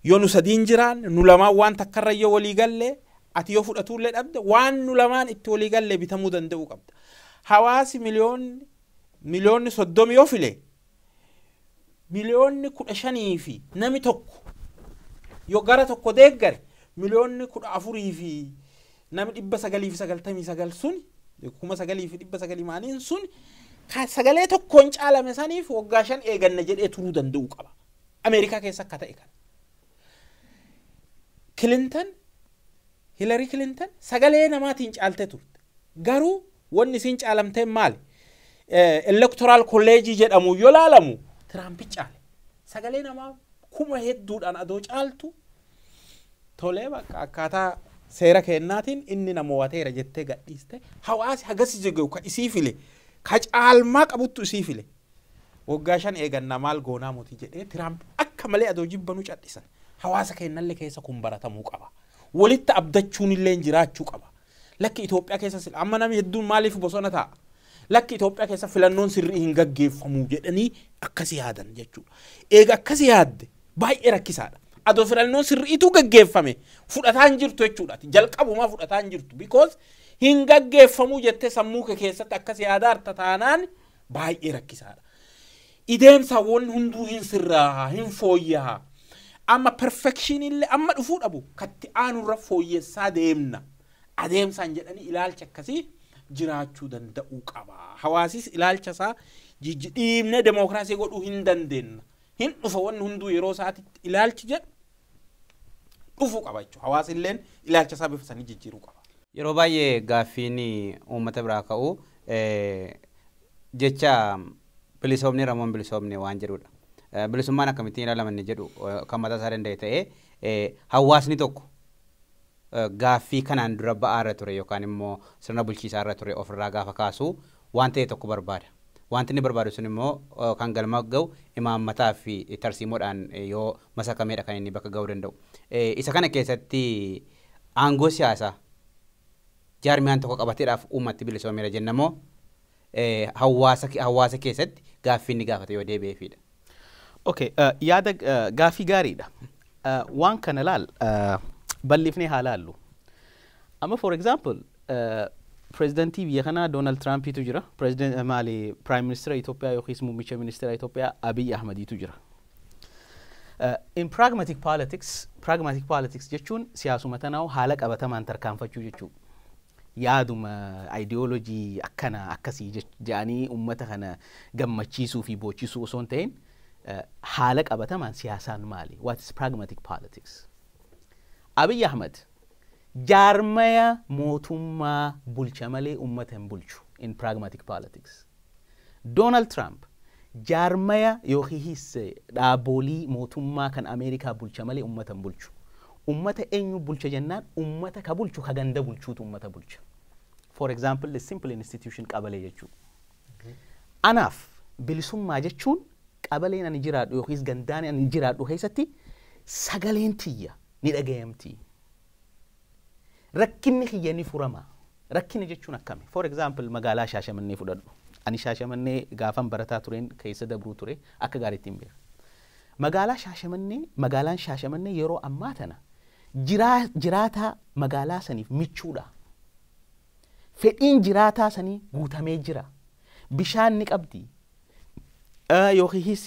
yoo nu sadiin jiraan nu lamaan waan takkarra yoo walii gallee ati yoo fudhatuullee dhabde waan nu lamaan itti walii gallee bitamuu danda'uu qabda. Hawaasi miliyoonni 30 yoo file miliyoonni 15 fi nami tokko yoo gara tokko deeggare miliyoonni 14 fi nami 999 sun 9,900 maaliin sun sagalee tokkoon caalame saniif waggaa 5 eeganna jedhee turuu danda'uu qaba. Ameerikaa keessa akka ta'e kana. Clinton, Hillary Clinton sagalee namaatiin caaltee turte. Garuu wanni isiin caalamteen maali? Electoral College jedhamu yoo laalamu Trump caale. Sagalee namaa kuma hedduudhaan adoo caaltu tolee bakka akkaataa seera kennaatiin inni nama wateera jettee gadhiiste hawaasi hagas jigu ka isii file ka caalmaa qabuttu isii file waggaa 5 eegannaa maal goonaa mootii jedhee Trump akka malee adoo jibbanuu cadhisan. Hawaasa kennallee keessa kun baratamuu qaba. Walitti abdachuun illee jiraachuu qaba. Lakki Itoophiyaa keessa amma namni hedduun maaliif bosona taa'a? Lakki Itoophiyaa keessa filannoon sirrii hin gaggeeffamuu jedhanii akkasii yaadan jechuudha. Eega akkasii yaadde baay'ee rakkisaadha. Adoo filannoon sirriitu gaggeeffame fudhataa hin jirtu jechuudha. Jalqabumaa fudhataa hin jirtu. Because hin gaggeeffamuu jettee sammuu kee keessatti akkas yaadaarta taanaan baay'ee rakkisaadha. Ideemsaawwan hunduu hin sirraa hin fooyya'a. Amma perfection illee amma dhufuu dhabu katti aanurra fooyyessaa deemna. Adeemsaan jedhanii ilaalcha akkasii jiraachuu danda'uu qaba. Hawaasis ilaalcha isaa dhiibnee demookiraasii godhuu hin dandeenna. Hin dhufa wanni hunduu yeroo isaatitti ilaalchi jedhu dhufuu qaba jechuudha. Hawaasi illeen ilaalcha isaa bifa sanii jijjiiruu qaba. Yeroo baay'ee gaaffiin uummata biraa ka'u jecha bilisoomni ramoon bilisoomni waan jedhudha. Bilisummaan akkamittiin ilaalaman jedhu kan mataa isaa danda'e ta'ee hawaasni tokko gaaffii kanaan dura ba'aarra ture yookaan immoo sirna bulchiisaarra ture ofirraa gaafa kaasu waan ta'e tokko barbaada. Wanti inni barbaadu sun immoo kan galma ga'u imaammataa fi tarsiimoodhaan yoo masakameedha kan inni bakka ga'uu danda'u. Isa kana keessatti aangoo siyaasaa jaarmiyaan tokko qabateedhaaf uummatti bilisoomeera jennamoo hawaasa keessatti gaaffii inni gaafate yoo deebi'eefidha. Okay, yaada gaaffii gaariidha. Waan kana laal bal'ifnee haa laallu. Amma for example Presidentii biyya kanaa Donald Trumpitu jira. President maali Prime Minister Itoophiyaa yookiis muummicha ministeera Itoophiyaa Abiy Ahmediitu jira. In pragmatic politics, pragmatic politics jechuun siyaasuma tanaa'u haala qabatamaan tarkaanfachuu jechuudha. Yaaduma ideoloojii akkana akkasii jedhanii uummata kana gammachiisuu fi boochisuu osoo hin ta'in haala qabatamaan siyaasaan maali? What is pragmatic politics? Abiy Ahmed jaarmaya mootummaa bulcha malee uummata hin bulchu in pragmatic politics. Donald Trump jaarmaya yookiis dhaaboolii mootummaa kan Ameerikaa bulcha malee uummata hin bulchu. Uummata eenyu bulcha jennaan uummata ka bulchu ka ganda bulchuutu uummata bulcha. For example, the simple institution qabalee jechuudha. Anaaf bilisummaa jechuun qabaleen ani jiraadhu yookiis gandaan ani jiraadhu keessatti sagaleen tiyya ni dhagayamti. Rakkinni kiyya ni furama. Rakkinni jechuun akkami? For example, magaalaa Shaashamannee fudhadhu. Ani Shaashamannee gaafan barataa tureen keessa dabruu ture akka gaariitti hin beeku. Magaalaa Shaashamannee, magaalaan Shaashamannee yeroo ammaa tana jiraataa magaalaa saniif michuudha. Fedhiin jiraataa sanii guutamee jira. Bishaan ni qabdi. Yookiis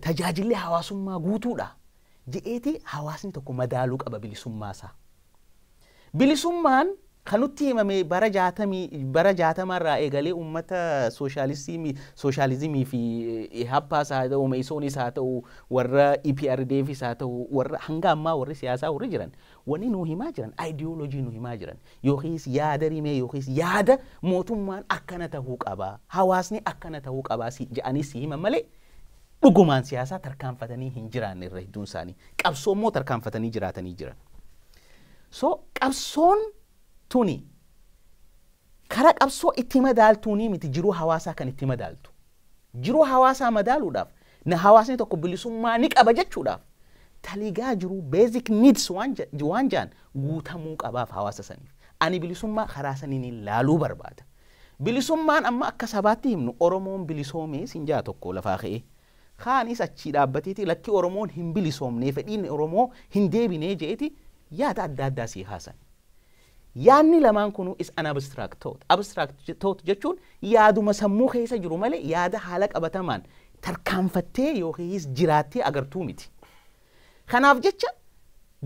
tajaajilli hawaasummaa guutuudha. Je'eeti hawaasni tokko madaaluu qaba bilisummaa isaa. Bilisummaan kan nutti himame bara 60 irraa eegalee uummata sooshaalizimii fi happaas haa ta'u, Meesoonis haa ta'u, warra EPRDFis haa ta'u, warra hanga ammaa warri siyaasaa warri jiran wanni nuu himaa jiran ideoloojii nuu himaa jiran yookiis yaada rimee yookiis yaada mootummaan akkana ta'uu qaba, hawaasni akkana ta'uu qaba jedhanii si himan malee dhugumaan siyaasaa tarkaanfatanii hin jiraanne irra hedduun isaanii qabsoo immoo tarkaanfatanii jiraatanii jiran. So qabsoon tuni karaa qabsoo itti madaaltuunii miti jiruu hawaasaa kan itti madaaltu. Jiruu hawaasaa madaaluudhaaf na hawaasni tokko bilisummaa ni qaba jechuudhaaf taligaa jiruu basic needs waan jaan guutamuu qabaaf hawaasa saniif. Ani bilisummaa karaa saniin ilaaluu barbaada. Bilisummaan amma akka sabaatti himnu Oromoon bilisoomee sin jaa tokko lafaa ka'ee. Kaanis achii dhaabbateeti lakki Oromoon hin bilisoomnee fedhiin Oromoo hin deebinee je'eeti yaada adda addaa sii haasan. Yaadni lamaan kunuu is an abstract thought. Abstract thought jechuun yaaduma sammuu keessa jiru malee yaada haala qabatamaan tarkaanfattee yookiis jiraattee agartuu miti. Kanaaf jecha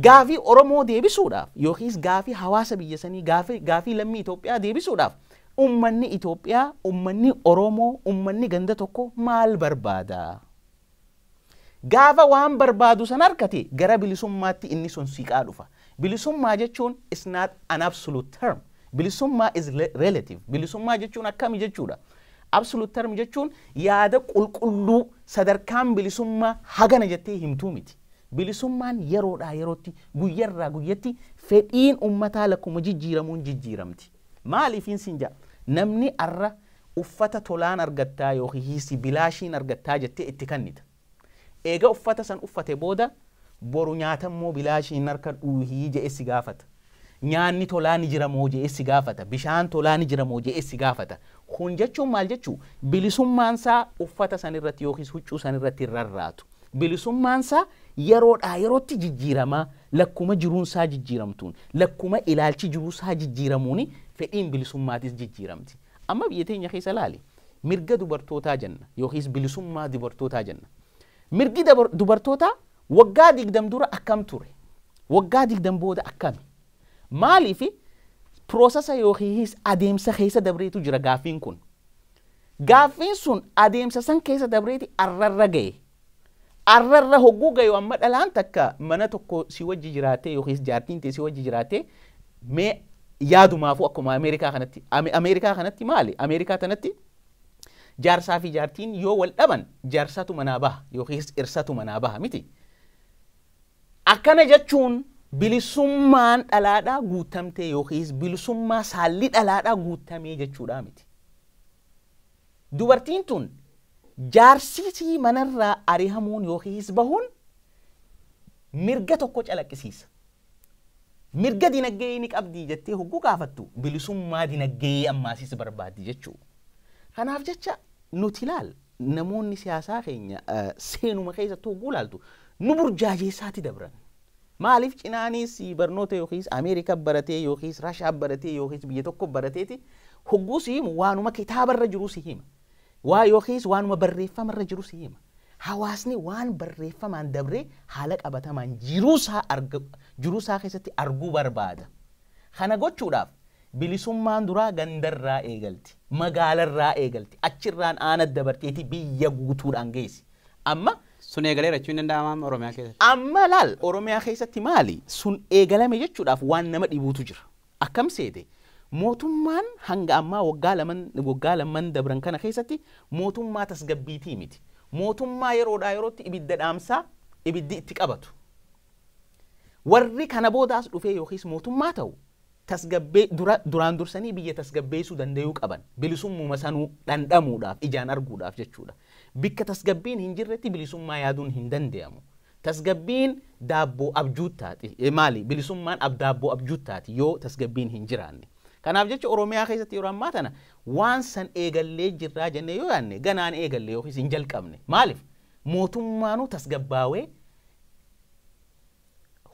gaafii Oromoo deebisuudhaaf yookiis gaafii hawaasa biyya sanii gaafii lammii Itoophiyaa deebisuudhaaf ummanni Itoophiyaa, ummanni Oromoo, ummanni ganda tokko maal barbaada? Gaafa waan barbaadu san argate gara bilisummaatti inni sun siqaa dhufa. Bilisummaa jechuun is not an absolute term. Bilisummaa is relative. Bilisummaa jechuun akkami jechuudha? Absolute term jechuun yaada qulqulluu sadarkaan bilisummaa hagana jettee himtuu miti. Bilisummaan yeroodhaa yerootti guyyarraa guyyatti fedhiin ummataa lakkuma jijjiiramuun jijjiiramti. Maaliifiin siin jedha? Namni arra uffata tolaan argattaa yookiis bilaashiin argattaa jettee itti kennita. Eega uffata san uffate booda boru nyaatammoo bilaashiin harka dhuuhii jedhee si gaafata. Nyaanni tolaa ni jira moo jedhee si gaafata. Bishaan tolaa ni jira moo jedhee si gaafata. Kun jechuun maal jechuu? Bilisummaan isaa uffata san irratti yookiis huccuu san irratti rarraatu. Bilisummaan isaa yeroodhaa yerootti jijjiiramaa lakkuma jiruun isaa jijjiiramtuun lakkuma ilaalchi jiruu isaa jijjiiramuun fedhiin bilisummaatis jijjiiramti. Amma biyya teenya keessa laali mirga dubartootaa jenna yookiis bilisummaa dubartootaa jenna. Mirgi dubartootaa waggaa 20 dura akkam ture? Waggaa 20 booda akkami? Maaliif piroosesa yookiis adeemsa keessa dabreetu jira gaaffiin kun? Gaaffiin sun adeemsa san keessa dabreeti arrarra ga'e. Arrarra hogguu ga'e amma dhalaan takka mana tokko si wajji jiraatee yookiis jaartiin ta'e si wajji jiraatee mee yaadumaafuu akkuma Ameerikaa kanatti. Ameerikaa kanatti maali? Ameerikaa kanatti jaarsaa fi jaartiin yoo wal dhaban jaarsatu manaa baha yookiis irsatu manaa baha miti. Akkana jechuun bilisummaan dhalaadhaa guutamtee yookiis bilisummaa saalli dhalaadhaa guutamee jechuudhaa miti. Dubartiin tun jaarsisii manarraa arihamuun yookiis bahuun mirga tokko calaqqisiisa. Mirga dinagdee ni qabdii jettee hogguu gaafattu bilisummaa dinagdee ammaasis barbaaddi jechuudha. Kanaaf jecha nuti ilaal namoonni siyaasaa keenya seenuma keessatti hogguu ilaaltu nu burjaajeessaati dabran. Maaliif cinaanis barnoota yookiis Ameerikaa baratee yookiis Rashaa baratee yookiis biyya tokko barateeti hogguu si himu waanuma kitaabarra jiru si hima. Waa yookiis waanuma barreeffamarra jiru si hima. Hawaasni waan barreeffamaan dabree haala qabatamaan jiruusaa keessatti arguu barbaada. Kana gochuudhaaf bilisummaan duraa gandarraa eegalti, magaalarraa eegalti, achirraan aana dabarteeti biyya guutuudhaan geessi. Amma sun eegaleera jechuun danda'amaa Oromiyaa keessatti? Amma laal Oromiyaa keessatti maali? Sun eegalame jechuudhaaf waan nama dhibuutu jira. Akkam seete? Mootummaan hanga ammaa waggaa laman dabran kana keessatti mootummaa tasgabbiitii miti. Mootummaa yeroodhaa yerootti ibidda dhaamsaa ibiddi itti qabatu. Warri kana boodaas dhufee yookiis mootummaa ta'u tasgabbee duraan dursanii biyya tasgabbeessuu danda'uu qaban. Bilisummuma sanuu dhandhamuudhaaf ijaan arguudhaaf jechuudha. Bikka tasgabbiin hin jirretti bilisummaa yaaduun hin danda'amu. Tasgabbiin daabboo abjuuttaati. Maali? Bilisummaan daabboo abjuuttaati yoo tasgabbiin hin jiraanne. Kanaaf jecha Oromiyaa keessatti yeroo ammaa tana waan san eegallee jirraa jennee yoo yaadne ganaan eegallee yookiis hin jalqabne. Maaliif? Mootummaanuu tasgabbaawee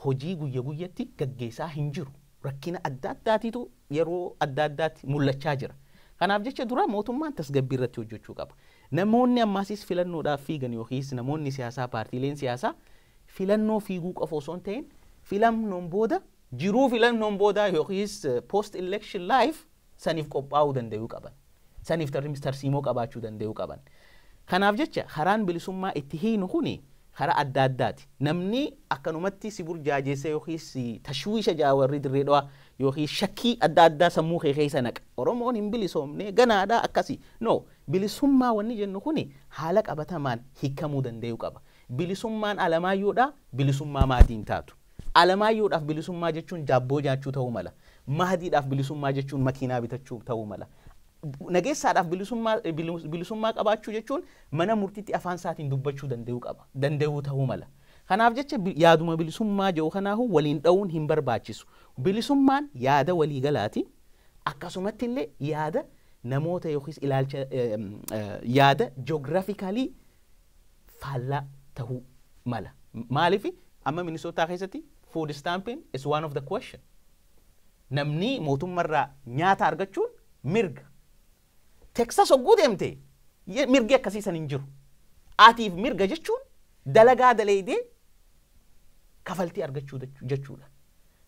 hojii guyya guyyatti gaggeessaa hin jiru. Rakkina adda addaatiitu yeroo adda addaatti mul'achaa jira. Kanaaf jecha dura mootummaan tasgabbii irratti hojjechuu qaba. Namoonni ammaasis filannoodhaaf fiigan yookiis namoonni siyaasaa paartiileen siyaasaa filannoo fiiguu qofa osoo hin ta'in filannoon booda jiruu filannoon booda yookiis post election life saniif qophaa'uu danda'uu qaban. Saniif tarsiimoo qabaachuu danda'uu qaban. Kanaaf jecha karaan bilisummaa itti hiinu kuni karaa adda addaati. Namni akkanumatti si burjaajeessa yookiis tashwiisha jaawarri dirree dhawaa yookiis shakkii adda addaa sammuu kee keessa naqa. Oromoon hin bilisoomne ganaadha akkasi. No, bilisummaa wanni jennu kuni haala qabatamaan hiikamuu danda'uu qaba. Bilisummaan alamaayyoodha, bilisummaa maatiin taatu. Alamaayyoodhaaf bilisummaa jechuun daabboo nyaachuu ta'uu mala. Mahdiidhaaf bilisummaa jechuun makiinaa bitachuu ta'uu mala. Nageessaadhaaf bilisummaa qabaachuu jechuun mana murtiitti afaan isaatiin dubbachuu danda'uu qaba. Danda'uu ta'uu mala. Kanaaf jecha yaaduma bilisummaa jiru kanaahu waliin dha'uun hin barbaachisu. Bilisummaan yaada waliigalaati. Akkasumatti illee yaada namoota yookiis ilaalcha yaada geographically faallaa tahuu mala. Maaliif amma Minisootaa keessatti food stamping is one of the question. Namni mootummaarraa nyaata argachuun mirga. Texas hogguu deemte mirgi akkasii san hin jiru. Atiif mirga jechuun dalagaa daleedee kafaltii argachuu jechuudha.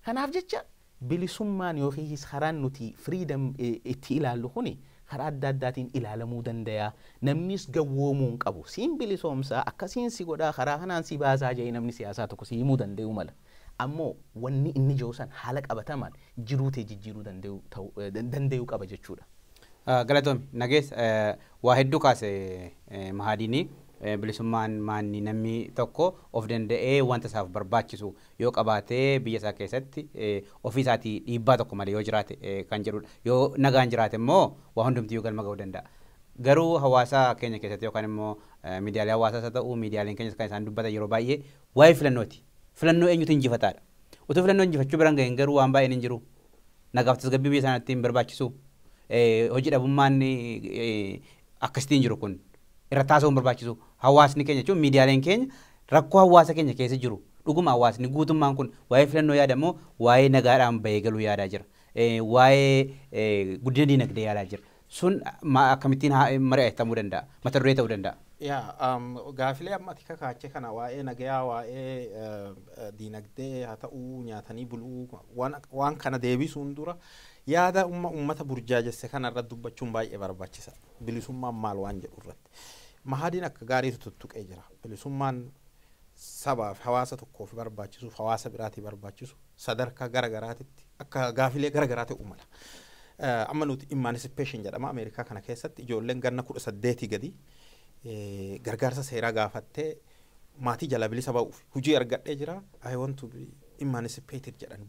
Kanaaf jecha bilisummaan yookiis karaan nuti freedom itti ilaallu kuni karaa adda addaatiin ilaalamuu danda'a. Namnis gawwoomuu hin qabu. Siin bilisoomsaa, akkasiin si godhaa, karaa kanaan si baasaa jedhee namni siyaasaa tokko si himuu danda'uu mala. Ammoo wanni inni jiru san haala qabatamaan jiruu ta'e jijjiiruu danda'uu qaba jechuudha. Galatoomi. Nagees, waa hedduu kaase Mahaadiinii. Bilisummaan maanni namni tokko of danda'ee wanta isaaf barbaachisu yoo qabaatee biyya isaa keessatti ofii isaatii dhiibbaa tokko malee yoo jiraate kan jedhudha. Yoo nagaan jiraate immoo waa hundumtiyyuu galma ga'uu danda'a. Garuu hawaasa keenya keessatti yookaan immoo miidiyaalee hawaasaas haa ta'u, miidiyaaleen keenyas kan isaan dubbatan yeroo baay'ee waa'ee filannooti. Filannoo eenyutu injifataadha? Utuu filannoo injifachuu biraan ga'een garuu waan baay'een hin jiru. Nagaaf tasgabbii biyya sanaatti hin barbaachisu. Hojii dhabummaan akkasitti hin jiru kun. Irra taasisuu hin barbaachisu. Hawaasni keenya jechuun miidiyaaleen keenya rakkoo hawaasa keenya keessa jiru. Dhuguma hawaasni guutummaan kun waa'ee filannoo yaada moo waa'ee nagaadhaan bahee galuu yaadaa jira? Waa'ee guddina diinagdee yaadaa jira. Sun akkamittiin mari'atamuu danda'a? Mata duree ta'uu danda'a? Yaa, gaafilee amma ati kakaachee kana, waa'ee nagayaa, waa'ee diinagdee haa ta'uu, nyaatanii buluu, waan kana deebisuun dura yaada ummata burjaajesse kana irratti dubbachuun baay'ee barbaachisa. Bilisummaan maal waan jedhu irratti. Mahadiin akka gaariitu tuttuqee jira. Bilisummaan sabaaf hawaasa tokkoof barbaachisuuf hawaasa biraatii barbaachisu sadarkaa gara garaatitti akka gaafilee gara garaa ta'uu mala. Amma nuti emancipation jedhama. Ameerikaa kana keessatti ijoolleen ganna 18 gadi gargaarsa seeraa gaafattee maatii jala bilisa ba'uuf, hojii argadhee jira, "I want to be emancipated" jedhan,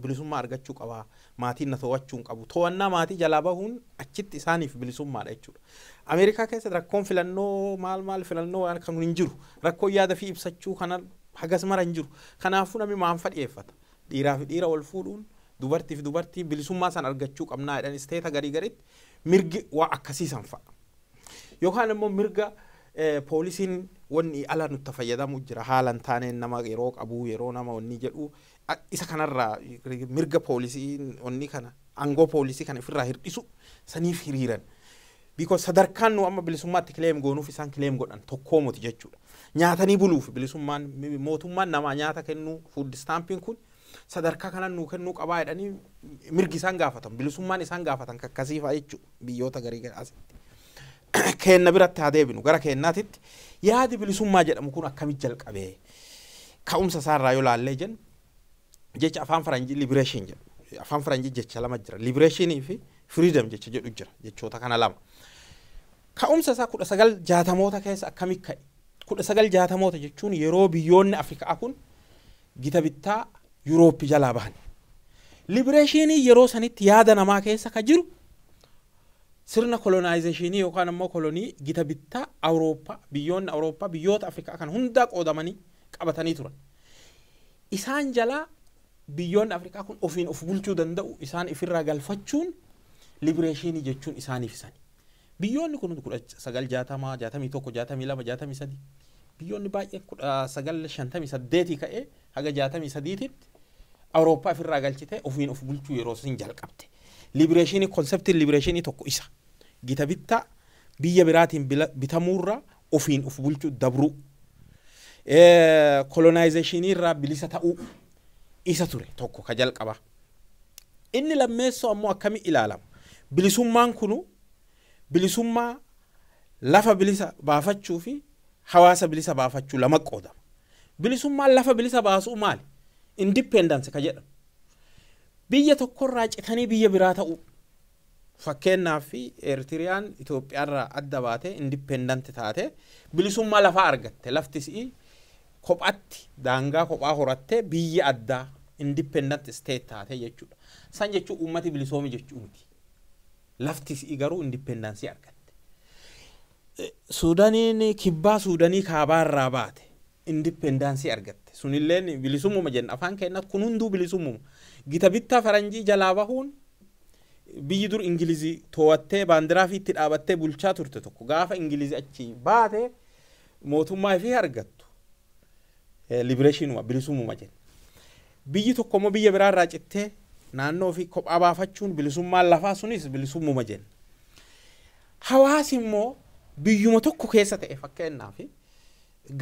bilisummaa argachuu qabaa, maatiin na to'achuu hin qabu, to'annaa maatii jalaa bahuun achitti isaaniif bilisummaadha jechuudha. Ameerikaa keessatti rakkoon filannoo maal maal filannoo waan kan hin jiru, rakkoon yaada fi ibsachuu kana hagas mara hin jiru. Kanaafuu namni maanfa dhiyeeffata? Dhiiraa fi dhiira wal fuudhuun, dubartii fi dubartii, bilisummaa san argachuu qabnaa jedhan. State garii garitti mirgi waa akkasiisan fa'a. Yookaan immoo mirga poolisiin wanni ala nutti fayyadamu jira, haala hin taaneen nama yeroo qabu, yeroo nama wanni jedhu, isa kanarraa mirga poolisiin wanni kana, aangoo poolisii kana ofirraa hir'isu saniif hiriiran. Because sadarkaan nu amma bilisummaatti claim goonuuf isaan claim godhan tokkoo miti jechuudha. Nyaatanii buluuf bilisummaan, mootummaan namaa nyaata kennuu, food stampiin kun sadarkaa kanan nuu kennuu qabaa jedhanii mirgi isaan gaafatan, bilisummaan isaan gaafatan kakkasii fa'a jechuudha biyyoota garii asitti. Keenna biratti haa deebinu. Gara keennaatitti yaadi bilisummaa jedhamu kun akkamitti jalqabee? Ka'umsa isaarraa yoo laallee jennu, jecha afaan faranjii liberation jedhu, afaan faranjii jecha lama jira, liberationii fi freedom jecha jedhu jira, jechoota kana lama. Ka'umsa isaa 1960moota keessa akkamitti ka'e? 1960moota jechuun yeroo biyyoonni Afrikaa kun gita bittaa Yuurooppii jalaa bahan. Liberationii yeroo sanitti yaada namaa keessa ka jiru sirna colonizationii yookaan immoo kolonii gita bittaa Awurooppaa, biyyoonni Awurooppaa biyyoota Afrikaa kan hundaa qoodamanii qabatanii turan. Isaan jalaa biyyoonni Afrikaa kun ofiin of bulchuu danda'u, isaan ifirraa galfachuun liberationii jechuun isaaniif isani. Biyyoonni kun 1960, 61, 62, 63, biyyoonni baay'een 1958 ka'ee haga 63tti Awurooppaa ifirraa galchite ofiin of bulchuu yeroo isin jalqabde. Liberationii, conceptiin liberationii tokko isa. Gita bittaa biyya biraatiin bitamuurraa ofiin of bulchuu dabruu. Colonizationii irraa bilisa ta'uu isa ture tokko ka jalqaba. Inni lammeessoo ammoo akkami ilaalama? Bilisummaan kunu bilisummaa lafa bilisa baafachuu fi hawaasa bilisa baafachuu lama qoodama. Bilisummaan lafa bilisa baasuu maali? Independence ka jedhamu. Biyya tokkorraa citanii biyya biraa ta'uu. Fakkeenyaaf Eertiriyaan Itoophiyaarraa adda baatee independent taate bilisummaa lafaa argatte. Lafti si'ii kophatti daangaa kophaa horattee biyya addaa independent state taate jechuudha. San jechuun uummati bilisoomi jechuu miti. Lafti si'ii garuu independenceii argatte. Suudaniin Kibbaa Suudanii kaabaarraa baate. Independence argatte. Sunilleen bilisummuma jenna afaan keenyatti kun hunduu bilisummuma. Gita bittaa faranjii jalaa bahuun biyyi dur Ingilizii to'attee baandiraa fi itti dhaabattee bulchaa turte tokko gaafa Ingilizii achi baate mootummaa ifii argattu. Liberationuma bilisummuma jenna. Biyyi tokko immoo biyya biraarraa cittee naannoo ofii kophaa baafachuun bilisummaan lafaa sunis bilisummuma jenna. Hawaasi immoo biyyuma tokko keessa ta'e fakkeenyaaf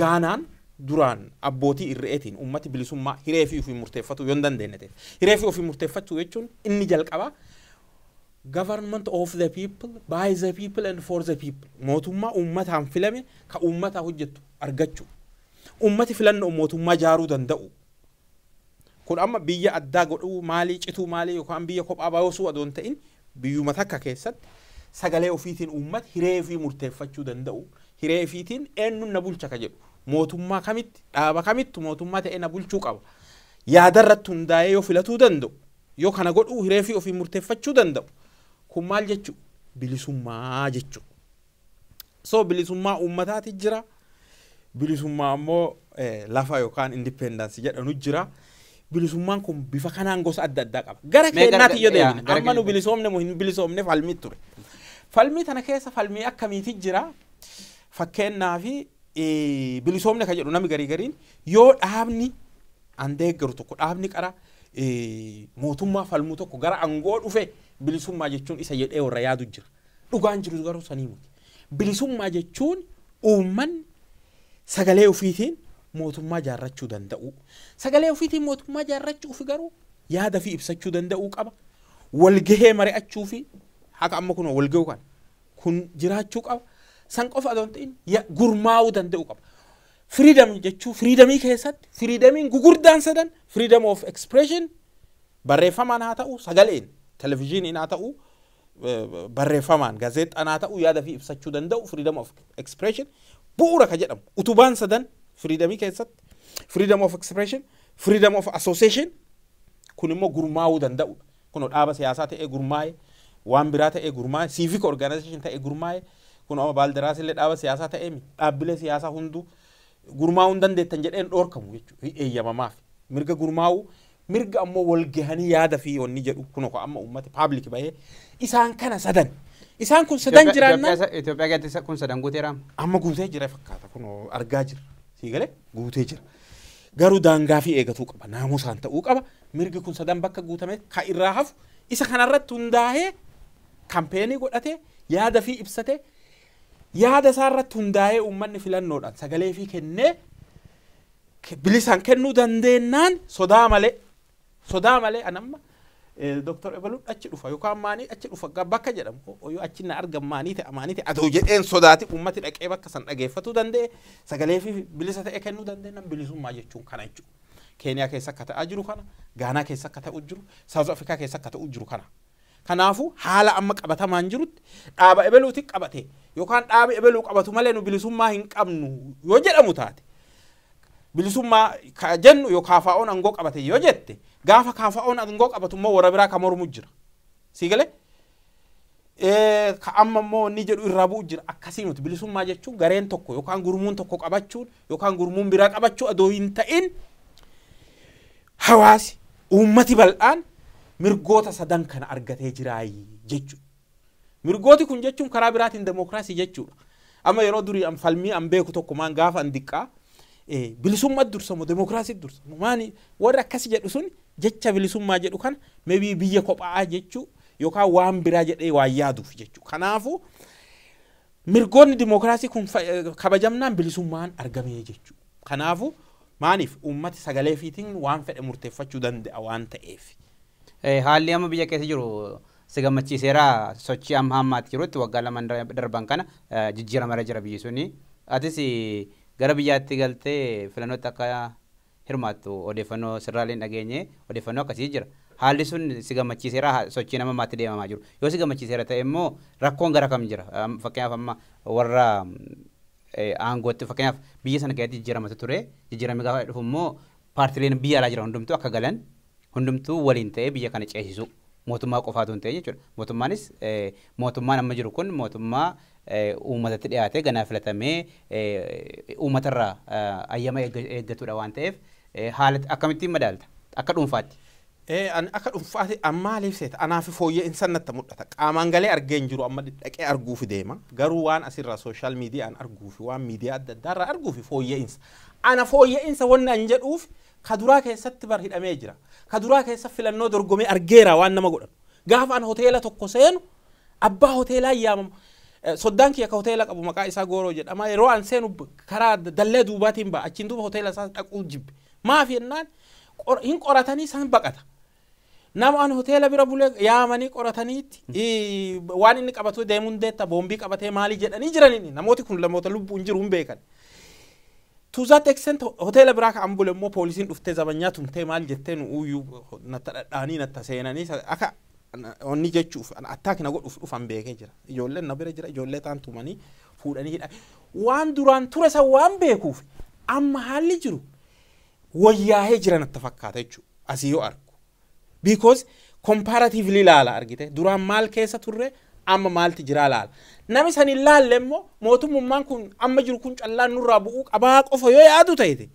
Gaanaan duraan abbootii irreetiin ummati bilisummaa hiree fi ofii murteeffatu yoo hin dandeenye ta'e. Hiree fi ofii murteeffachuu jechuun inni jalqabaa government of the people, by the people and for the people. Mootummaa uummataan filame ka uummataa hojjettu argachuu. Uummati filannoo mootummaa jaaruu danda'u. Kun amma biyya addaa godhuu maalii cituu maalii yookaan biyya kophaa baasuu adoo hin ta'in biyyuma takka keessatti sagalee ofiitiin uummati hiree fi murteeffachuu danda'u. Hiree ofiitiin eenyuun na bulcha ka jedhu. Mootummaa kamitti dhaaba kamittu mootummaa ta'ee na bulchuu qaba. Yaadarratti hundaa'ee yoo filatuu danda'u. Yoo kana godhuu hiree fi ofii murteeffachuu danda'u. Kun maal jechuu? Bilisummaa jechuu. So bilisummaa uummataati jira. Bilisummaa ammoo lafa yookaan independence jedhanu jira. Bilisummaan kun bifa kanaan gosa adda addaa qaba. Gara keenyaatti yoo deemne amma nu bilisoomne moo hin bilisoomne falmii ture. Falmii tana keessa falmii akkamiiti jira? Fakkeenyaaf bilisoomne kan jedhu namni garii gariin yoo dhaabni an deeggaru tokko dhaabni qara mootummaa falmuu tokko gara aangoo dhufe bilisummaa jechuun isa jedhee warra yaadu jira. Dhugaan jiru garuu sanii miti. Bilisummaa jechuun uummanni sagalee ofiitiin mootummaa jaarrachuu danda'u. Sagalee ofiitiin mootummaa jaarrachuuf garuu yaada fi ibsachuu danda'uu qaba. Walgahee mari'achuu fi haqa amma kun walgahuu kana kun jiraachuu qaba. San qofa adoo hin ta'in gurmaa'uu danda'uu qaba. Freedom jechuu freedomii keessatti freedomiin gugurdaan sadan freedom of expression barreeffamaan haa ta'u sagaleen televizyiiniin haa ta'u barreeffamaan gaazexaan haa ta'u yaada fi ibsachuu danda'u freedom of expression bu'uura ka jedhamu utubaan sadan freedomii keessatti freedom of expression, freedom of association kun immoo gurmaa'uu danda'udha. Kun dhaaba siyaasaa ta'ee gurmaa'e, waan biraa ta'ee gurmaa'e, civic organization ta'ee gurmaa'e, kun amma Baaldaraas illee dhaaba siyaasaa ta'ee dhaabbilee siyaasaa hunduu gurmaa'uu hin dandeettan jedheen dhoorkamu jechuudha eeyyamamaaf. Mirga gurmaa'uu, mirga ammoo wal gahanii yaada fi wanni jedhu kun amma uummati public bahee isaan kana sadan. Isaan kun sadan jiraannaan. Itoophiyaa keessatti kun sadan guuteera. Amma guutee jira fakkaata kun argaa jira. Sii galee guutee jira. Garuu daangaa fi eegatuu qaba. Naamusaan ta'uu qaba. Mirgi kun sadan bakka guutame ka irraa hafu isa kanarratti hundaa'ee campaign godhatee yaada fi ibsatee yaada isaarratti hundaa'ee uummanni filannoodhaan sagalee fi kennee bilisaan kennuu dandeennaan sodaa malee anamma Dooktar Ebaluun achi dhufa yookaan maanii achi dhufa bakka jedhamu yoo achi na argan maanii ta'e adoo jedheen sodaati uummati dhaqee bakka san dhageeffatuu danda'e sagalee fi bilisa ta'e kennuu dandeenyaan bilisummaa jechuun kana jechuudha. Keeniyaa keessa akka ta'aa jiru kana, Gaanaa keessa akka ta'u jiru, South Africa keessa akka ta'u jiru kana. Kanaafuu haala amma qabatamaan jirutti dhaaba ebeluuti qabate yookaan dhaaba ebeluu qabatu malee nu bilisummaa hin qabnu yoo jedhamu taate bilisummaa ka jennu yoo kaafaa'oon aangoo qabate yoo jette gaafa kaafaa'oon aangoo qabatu immoo warra biraa ka mormu jira. Sii galee? Ka amma immoo inni jedhu irraa bu'u jira. Akkasii nuti bilisummaa jechuun gareen tokko yookaan gurmuun tokko qabachuun yookaan gurmuun biraa qabachuu adoo hin ta'in hawaasi uummati bal'aan mirgoota sadan kana argatee jiraayi jechuudha. Mirgooti kun jechuun karaa biraatiin demokiraasii jechuudha. Amma yeroo durii an falmii an beeku tokko maan gaafa an diqqaa bilisummaa dursamu demokiraasii dursamu maani warri akkasi jedhu sun jecha bilisummaa jedhu kana maybe biyya kophaa jechuu yookaan waan biraa jedhee waan yaaduuf jechuudha. Kanaafuu mirgoonni dimokiraasii kun kabajamnaan bilisummaan argamee jechuudha. Kanaafuu maaniif uummati sagalee fiitiin waan fedhe murteeffachuu danda'a waan ta'eef. Haalli amma biyya keessa jiru si gammachiiseera? Sochii amma hammaatti jirutti waggaa 2 darban kana jijjiiramarra jira biyyi suni. Atis gara biyyaatti galtee filannootti akka hirmaattu odeeffannoo sirraalee hin dhageenye, odeeffannoo akkasii jira. Haalli sun si gammachiiseera sochii nama ammaatti deemamaa jiru? Yoo si gammachiiseera ta'e immoo rakkoon gara kam jira? Fakkeenyaaf amma warra aangootti, fakkeenyaaf biyya sana keessatti jijjiiramatu ture. Jijjiiramni gaafa dhufu immoo paartileen biyya alaa jiran hundumtuu akka galan, hundumtuu waliin ta'ee biyya kana ceesisu. Mootummaa qofaatu hin ta'in jechuudha. Mootummaanis mootummaan amma jiru kun mootummaa uummatatti dhiyaatee ganaa filatamee uummatarraa ayyama eeggatudha waan ta'eef, haala akkamittiin madaalta akka dhuunfaatti? Akka dhuunfaatti maaliif seeta, anaaf fooyya'insa natti mul'ata. Qaamaan galee argee hin jiru, amma dhaqee arguuf deema. Garuu waan asirraa social miidiyaan arguufi waan miidiyaa adda addaarraa arguufi fooyya'insa. Ana fooyya'insa wanni an jedhuuf, ka duraa keessatti bar hidhamee jira. Ka duraa keessa filannoo dorgomee argeera waan nama godhan. Gaafa an hoteela tokko seenu abbaa hoteelaa yaamamu. Soddaan kiyya ka hoteela qabu maqaa isaa Gooroo jedhama. Yeroo an seenu karaa dallee duubaatiin ba'a. Achiin duuba hoteela isaa dhaquu jibbe. Maaf jennaan, hin qoratanii isaan baqata. Nama an hoteela bira bulee yaamanii qorataniitti waan inni qabatu deemuun deetta, boombii qabatee maalii jedhanii jiran. Inni namooti kun namoota lubbuun jiru hin beekan. To that extent, hoteela biraa ka an bule immoo poolisiin dhuftee zabanyaa tumtee maal jettee nu uyyuu natta dhadhaanii natta seenanii akka onni jechuuf attack na godhuuf dhufan beekee jira. Ijoolleen na bira jira, ijoollee taan tumanii fuudhanii hidha. Waan duraan ture san waan beekuuf, amma haalli jiru wayyaahee jira natti fakkaata jechuudha asii yoo argu. Because comparatively ilaala, argite, duraan maal keessa turre, amma maalti jira laala. Nami san hin laalle immoo mootummaan kun amma jiru kun callaan nurraa bu'uu qabaa qofa yoo yaadu ta'e,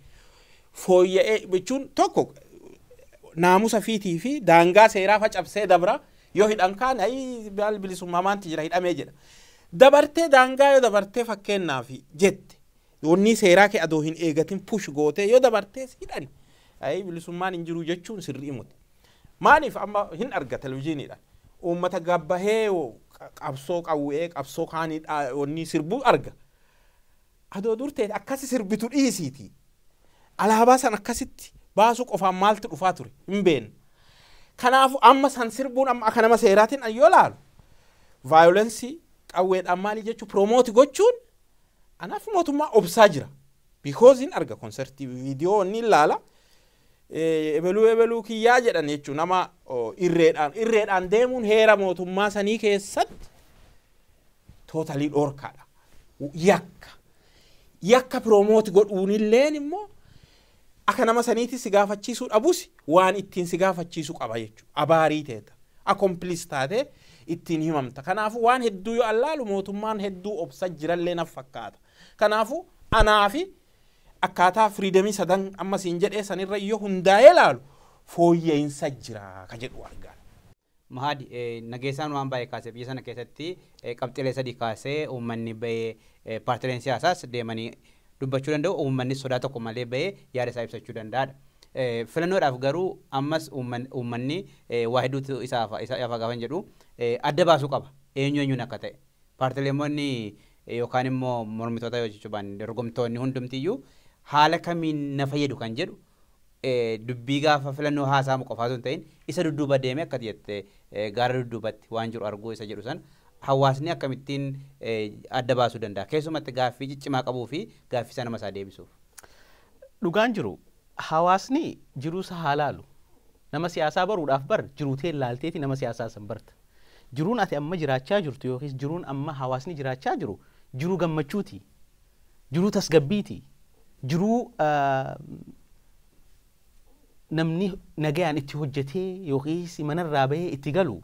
fooyya'ee jechuun tokko naamusa fiitii fi daangaa seeraa facabsee dabra yoo hidhan kaan, ayi maal bilisummaa maanti jira hidhamee jedha. Dabartee daangaa yoo dabartee, fakkeenyaaf jette, wanni seeraa kee adoo hin eegatin push gootee yoo dabartee hidhan, ayi bilisummaan hin jiru jechuun sirrii muti. Maaliif, amma hin arga televizyiiniidhaan. Uummata gabbahee qabsoo qawwee qabsoo kaanii wanni sirbuu arga. Adoo dur ta'e akkasi sirbitu dhiisiiti. Alaabaa san akkasitti baasuu qofaan maaltu dhufaa ture hin beeknu. Kanaafuu amma san sirbuun amma akka nama seeraatiin yoo laalu, violence qawweedhaan maalii jechuu promote gochuun anaaf mootummaa obsaa jira. Because hin arga konsertii viidiyoo inni ilaala. Ebeluu ebeluu kiyyaa jedhan jechuun nama irreedhaan deemuun heera mootummaa sanii keessatti totally dhoorkaadha. Yakka. Yakka promote godhuunilleen immoo akka nama saniitti si gaafachiisuu dhabus waan ittiin si gaafachiisu qaba jechuudha. Abaarii teeta. Accomplice taatee ittiin himamta. Kanaafuu waan hedduu yoo allaalu mootummaan hedduu obsa jirallee naf fakkaata. Kanaafuu anaafi akkaataa freedom sadan amma siin jedhee sanirra yoo hundaa'ee laalu fooyya'insa jira ka jedhu argaa. Mahadi, Nageessaan waan baay'ee kaasee, biyya sana keessatti qabxiilee sadii kaasee, uummanni bahee, paartileen siyaasaas deemanii dubbachuu danda'u, uummanni sodaa tokko malee bahee yaada isaa ibsachuu danda'adha. Filannoodhaaf garuu ammas uummanni waa hedduutu isaaf gaafa jedhu adda baasuu qaba, eenyu eenyuun akka ta'e. Paartileemonni yookaan immoo mormitoota yoo jechuu baanne, dorgomtoonni hundumtiyyuu haala kamiin na fayyadu kan jedhu, dubbii gaafa filannoo haasa'amu qofaatu hin ta'in, isa dudduuba deemee akka jette gaara dudduubatti waan jiru arguu isa jedhu san hawaasni akkamittiin adda baasuu danda'a, keessumatti gaaffii ciccimaa qabuu fi gaaffii sana nama isaa deebisuuf? Dhugaan jiru, hawaasni jiruu isaa haa laalu. Nama siyaasaa baruudhaaf bar jiruutee laalteeti nama siyaasaa san barta. Jiruun ati amma jiraachaa jirtu yookiis jiruun amma hawaasni jiraachaa jiru jiruu gammachuuti. Jiruu tasgabbiiti. Jiruu namni nagayaan itti hojjetee yookiis manarraa bahee itti galu,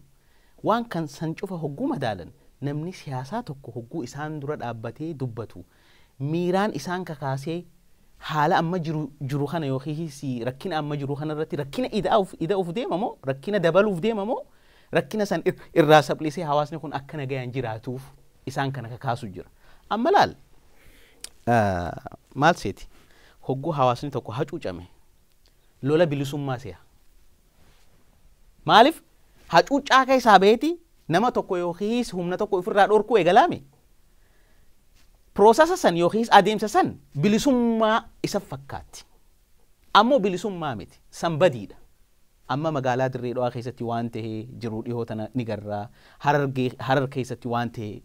waan kan san cufa hogguu madaalan, namni siyaasaa tokko hogguu isaan dura dhaabbatee dubbatu miiraan isaan kakaasee haala amma jiru jiru kana yookiis rakkina amma jiru kana irratti rakkina ida'uuf deema moo, rakkina dabaluuf deema moo, rakkina san irraa saphisee hawaasni kun akka nagayaan jiraatuuf isaan kana kakaasu jira. Amma laal, maal seeti, hogguu hawaasni tokko hacuucame lola bilisummaa se'a. Maaliif, hacuuccaa keessaa baheeti nama tokko yookiis humna tokko ofirraa dhorkuu eegalaame. Process san yookiis adeemsa san bilisummaa isa fakkaatti. Ammoo bilisummaa miti, san badiidha. Amma magaalaa Dirree Dhawaa keessatti waan ta'e jiru dhihoo tana ni garra. Harar keessatti waan ta'e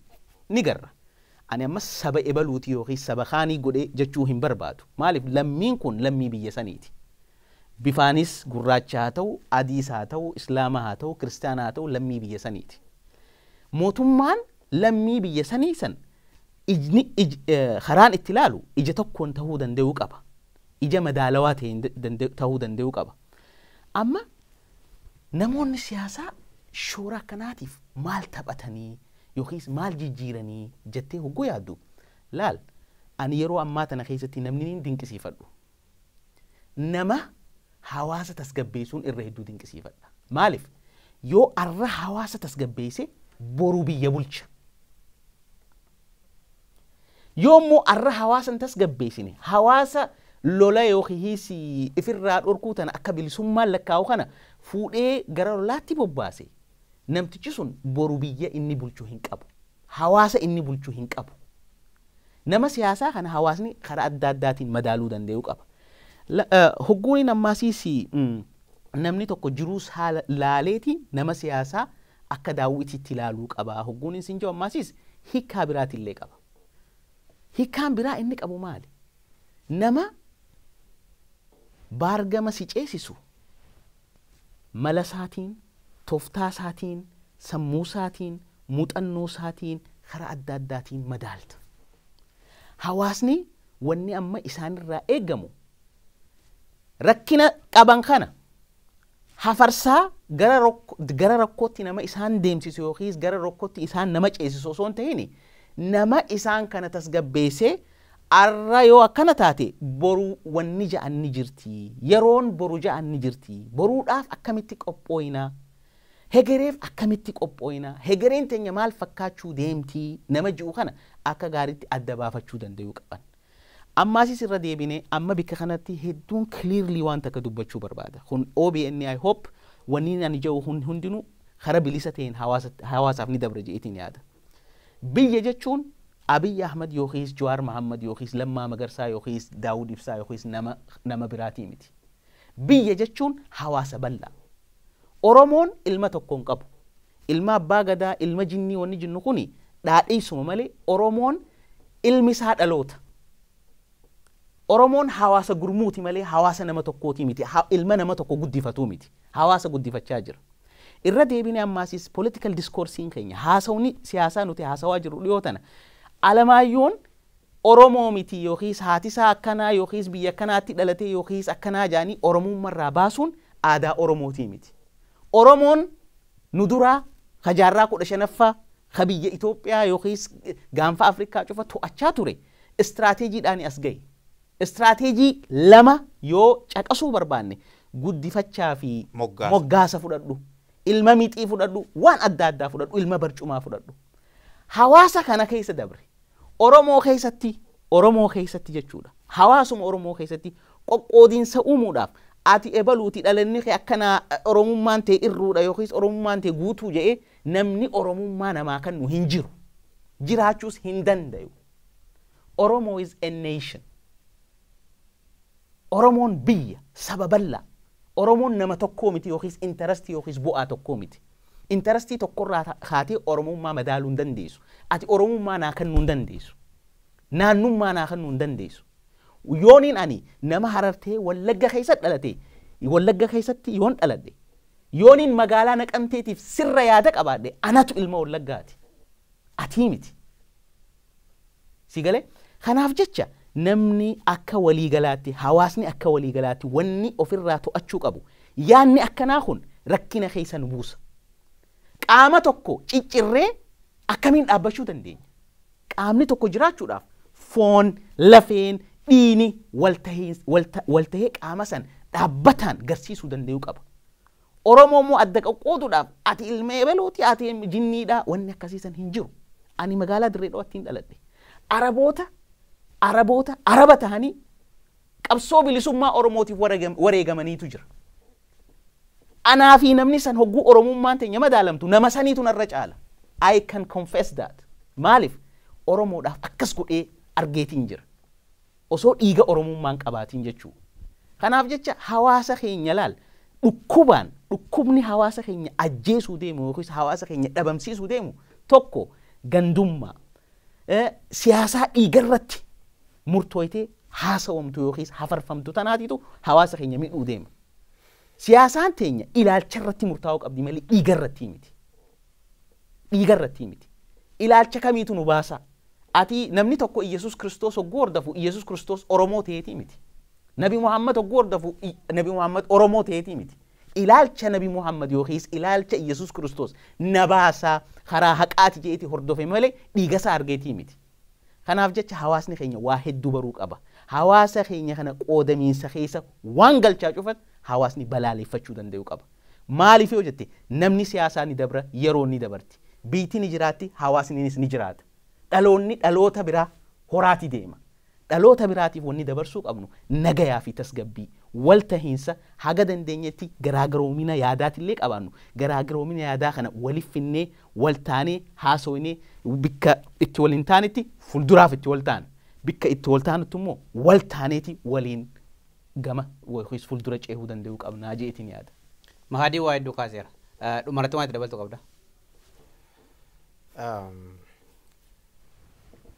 ni garra. Ani amma saba ebaluuti yookiis saba kaanii godhee jechuu hin barbaadu. Maaliif, lammiin kun lammii biyya saniiti. Bifaanis gurraacha haa ta'u, adiis haa ta'u, islaama haa ta'u, kiristaana haa ta'u, lammii biyya saniiti. Mootummaan lammii biyya sanii san ijni karaan itti ilaalu ija tokkoon ta'uu danda'uu qaba. Ija madaalawaa ta'een ta'uu danda'uu qaba. Amma namoonni siyaasaa Shoora akkanaatiif maal taphatanii yookiis maal jijjiiranii jettee hogguu yaaddu laal, ani yeroo ammaa tana keessatti namni niin dinqisiifadhu. Nama hawaasa tasgabbeessuun irra hedduu dinqisiifadha. Maaliif? Yoo arra hawaasa tasgabbeesse boruu biyya bulcha. Yoo immoo arra hawaasa hin tasgabbeessine, hawaasa lola yookiis ifirraa dhorkuu tana akka bilisummaan lakkaa'u kana fuudhee gara lolaatti bobbaase, namtichi sun boru biyya inni bulchuu hin qabu. Hawaasa inni bulchuu hin qabu. Nama siyaasaa kana hawaasni karaa adda addaatiin madaaluu danda'uu qaba. Hogguun ammaasiis namni tokko jiruus haala laaleetiin nama siyaasaa akka daawwitiitti ilaaluu qaba. Hogguun isin jiru ammaasiis hiikkaa biraatillee qaba. Hiikkaan biraa inni qabu maali? Nama baargama si ceesisu mala isaatiin, tooftaa isaatiin, sammuu isaatiin, muuxannoo isaatiin karaa adda addaatiin madaalta. Hawaasni wanni amma isaanirraa eegamu rakkina qaban kana hafarsaa gara rakkootti nama isaan deemsisu yookiis gara rakkootti isaan nama ceesisu osoo hin ta'in, nama isaan kana tasgabbeessee arra yoo akkana taate boru wanni ja'an ni jirti, yeroon boru ja'an ni jirti, boruudhaaf akkamitti qophooyina, hegereef akkamitti qophooyina, hegereen teenya maal fakkaachuu deemti nama ji'u kana akka gaariitti adda baafachuu danda'uu qaban. Ammaasis irra deebinee amma bikka kanatti hedduun clearly waan takka dubbachuu barbaada. Kun OBN, I hope wanni ani jedhu hundinuu karaa bilisa ta'een hawaasaaf ni dabra jedheetiin yaada. Biyya jechuun Abiy Ahmad yookiis Jawaar Mohammad yookiis Lammaa Magarsaa yookiis Daawud Ibsaa yookiis nama biraatii miti. Biyya jechuun hawaasa bal'aa. Oromoon ilma tokko hin qabu. Ilma abbaa gadaa, ilma jinnii wanni jinnu kuni dhaadheessuma malee Oromoon ilmi isaa dhaloota. Oromoon hawaasa gurmuuti malee hawaasa nama tokkooti miti. Ilma nama tokko guddifatuu miti. Hawaasa guddifachaa jira. Irra deebinee ammaasis political discoursiin keenya, haasawni siyaasaa nuti haasawaa jirru dhiyoo tana, Alamaayyoon Oromoo miti yookiis haati isaa akkanaa yookiis biyya akkanaatti dhalate yookiis akkanaa jaanii Oromummaarraa baasuun aadaa Oromootii miti. Oromoon nu duraa ka jaarraa 15ffaa ka biyya Itoophiyaa yookiis gaanfa Afrikaa cufa to'achaa ture istiraateejiidhaan as ga'e. Istiraateejii lama yoo caqasuu barbaanne, guddifachaa fi Moggaasa. Moggaasa fudhadhu. Ilma mixii fudhadhu, waan adda addaa fudhadhu, ilma barcumaa fudhadhu. Hawaasa kana keessa dabre. Oromoo keessatti jechuudha. Hawaasuma Oromoo keessatti qoqqoodiinsa uumuudhaaf ati ebaluuti, dhalanni kee akkanaa, Oromummaan ta'e irruudha yookiis Oromummaan ta'e guutuu jedhee namni Oromummaa namaa kennu hin jiru. Jiraachuus hin danda'u. Oromoo is a nation. Oromoon biyya saba bal'aa. Oromoon nama tokkoo miti yookiis interestii yookiis bu'aa tokkoo miti. Interestii tokkorraa kaatee Oromummaa madaaluu hin dandeessu. Ati Oromummaa naa kennuu hin dandeessu. Naannummaa naa kennuu hin dandeessu. Yooniin ani nama Harartee Wallagga keessatti dhalate, Wallagga keessatti yoon dhaladhe, yooniin magaalaa Naqamteetiif sirra yaada qabaadhe, anatu ilma Wallaggaati. Atii miti. Si galee? Kanaaf jecha namni akka waliigalaatti, hawaasni akka waliigalaatti wanni ofirraa to'achuu qabu, yaanni akkanaa kun rakkina keessa nu buusa. Qaama tokko ciccirree akkamiin dhaabbachuu dandeenya? Qaamni tokko jiraachuudhaaf foon, lafeen, dhiini wal tahee qaama san dhaabbataan garsiisuu danda'uu qaba. Oromoo immoo adda qoqqooduudhaaf ati ilma ebaluuti, ati jinniidha, wanni akkasiisan hin jiru. Ani magaalaa Dirree Dhawaatti hin dhaladhe. Araboota Araba ta'anii qabsoo bilisummaa Oromootiif wareegamaniitu jira. Anaa fi namni san hogguu Oromummaan teenya madaalamtu nama saniitu narra caala. I can confess that. Maaliif? Oromoodhaaf akkas godhee argeetiin jira. Osoo dhiiga Oromummaan qabaatiin jechuudha. Kanaaf jecha hawaasa keenya laal, dhukkubaan dhukkubni hawaasa keenya ajjeesuu deemu yookiis hawaasa keenya dhabamsiisuu deemu tokko gandummaa, siyaasaa dhiigarratti murtooytee haasawamtu yookiis hafarfamtu tanaatitu hawaasa keenya miidhuu deema. Siyaasaan teenya ilaalcha irratti murtaa'uu qabdi malee dhiigarratti miti. Dhiigarratti miti. Ilaalcha kamiitu nu baasa? Ati namni tokko Iyyasuus Kiristoos hogguu hordofu Iyyasuus Kiristoos Oromoo ta'eetii miti. Nabi Muhammad hogguu hordofu Nabi Muhammad Oromoo ta'eetii miti. Ilaalcha Nabi Muhammad yookiis ilaalcha Yesuus Kiristoos nabaasaa karaa haqaati jeeti hordofe malee dhiigasaa argeetii miti. Kanaaf jecha hawaasni keenya waa hedduu baruu qaba. Hawaasa keenya kana qoodamiinsa keessa waan galchaa cufan hawaasni balaaleffachuu danda'u qaba. Maaliif yoo jette namni siyaasaa ni dabra, yeroo ni dabarti. Biitti ni jiraatti, hawaasnis ni jiraata. Dhaloonni dhaloota biraa horaati deema. Dhaloota biraatiif wanni dabarsuu qabnu nagayaa fi tasgabbii waltahiinsa haga dandeenyetti garaagarummaa yaadaatillee qabaannu garaagarummaa yaadaa kana waliif finnee waltaanee haasoynee bikka itti waliin taanetti fuulduraaf itti wal taana bikka itti wal taanutti immoo waltaaneeti waliin gama yookiis fuuldura ceehuu danda'uu qabnaa jeetiin yaada. Mahadii waa hedduu kaaseera. Dhumarratti waan itti dabaltu qabda.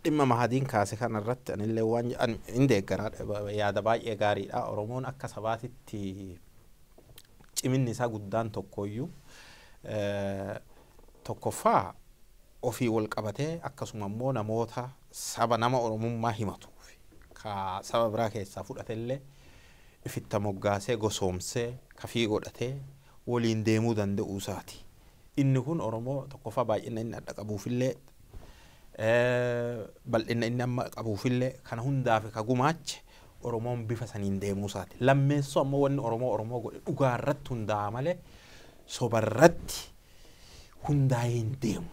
Dhimma Mahadiin kaase kanarratti anillee waan hin deeggaraa yaada baay'ee gaariidha. Oromoon akka sabaatitti ciminni isaa guddaan tokkoyyuu tokkoffaa ofii wal qabatee akkasuma immoo namoota saba nama Oromummaa himatuuf ka saba biraa keessaa fudhatellee ifitta moggaasee gosoomsee kafii godhatee waliin deemuu danda'uu isaati. Inni kun Oromoo tokkoffaa baay'ina inni adda qabuufillee bal'ina inni amma qabuufillee kana hundaaf ka gumaache Oromoon bifa saniin deemuu isaati. Lammeessoo ammoo wanni Oromoo Oromoo godhe dhugaarratti hundaa'a malee sobarratti hundaa'ee hin deemu.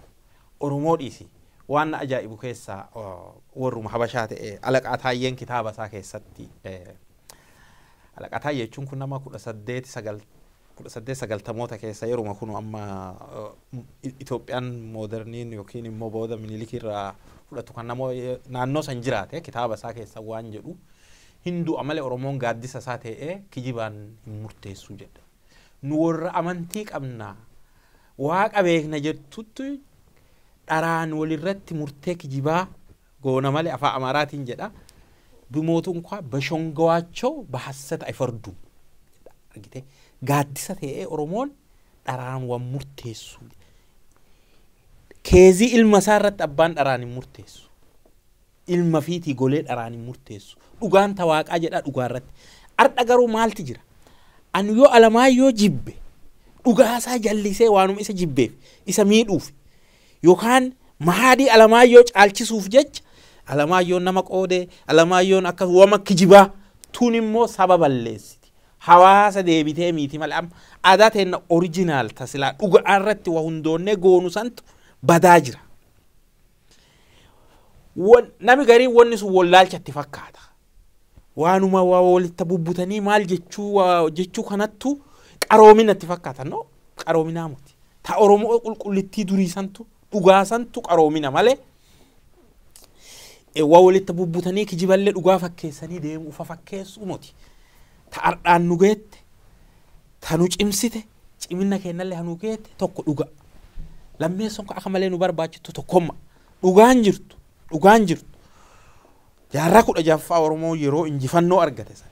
Oromoo dhiisi waan na ajaa'ibu keessaa warruma Habashaa ta'e Alaqaa Taayyeen kitaaba isaa keessatti Alaqaa Taayyee jechuun kun nama 1890moota keessa yeruma kun amma Itoophiyaan mooderniin yookiin immoo booda Minilik irraa fudhatu kan nama naannoo san jiraate kitaaba isaa keessa waan jedhu hin du'a malee Oromoon gaaddisa isaa ta'ee kijibaan hin murteessu jedha. Nu warra amantii qabna waaqa beekna jettutti dharaan walirratti murtee kijibaa goona malee afaan Amaaraatiin jedha. ቢሞቱ እንኳ በሸንጓቸው በሐሰት አይፈርዱም። argite gaaddisa ta'ee Oromoon dharaan waan murteessu. Keezii ilma isaa irratti abbaan dharaan hin murteessu. Ilma fiitii golee dharaan hin murteessu. Dhugaan tawaaqaa jedha dhugaa irratti. Ardha garuu maalti jira? Ani yoo Alamaayyoo jibbe dhugaasaa jallisee waanuma isa jibbeef isa miidhuuf yookaan Mahadii Alamaayyoo caalchisuuf jecha Alamaayyoon nama qoodee Alamaayyoon akka wama kijibaa tun immoo saba balleessiti. Hawaasa deebitee miti malee amma aadaa teenna oriijinaal tasilaa dhugaa irratti waa hundoonnee goonu santu badaa jira. Nami gariin wanni sun wallaalchatti fakkaata. Waanuma waa walitti bubbutanii maal jechuu kanattu qaroominatti fakkaata. No qaroominaa miti. Ta Oromoo qulqullittii durii santu dhugaa santu qaroomina malee waa walitti bubbutanii kijiballee dhugaa fakkeessanii deemuu ufa fakkeessuu miti. Ta ardhaan nu geette, ta nu cimsite, cimina keenyallee nu geette tokko dhuga. Lammeessoon akka malee nu barbaachiftu tokkomma. Dhugaan jirtu, dhugaan jirtu. Jaarraa 16ffaa Oromoo yeroo injifannoo argate sana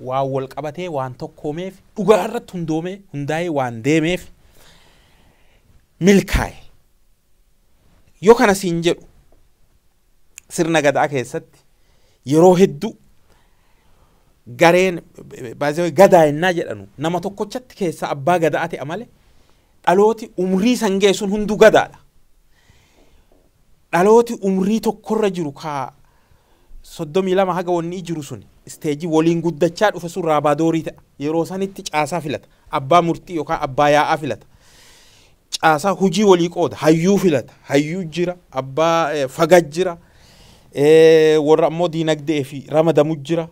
waan wal qabatee waan tokkoomeef dhugaa irratti hundoomee hundaa'ee waan deemeef milkaa'e. Yoo kana siin jedhu sirna gadaa keessatti yeroo hedduu gareen baay'ee gadaa ennaa jedhanu nama tokkochatti keessa abbaa gadaa ta'e malee dhalooti umrii san geessuun hunduu gadaadha. Dhalooti umrii tokkorra jiru ka 32 haga wanni jiru sun isteejii waliin guddachaa dhufe sun raabaadorii ta'a. Yeroo sanitti caasaa filata. Abbaa murtii yookaan abbaa yaa'aa filata. Caasaa hojii walii qooda. Hayyuu filata. Hayyuu jira. Abbaa fagaj jira. Warra ammoo diinagdee fi ramadamu jira.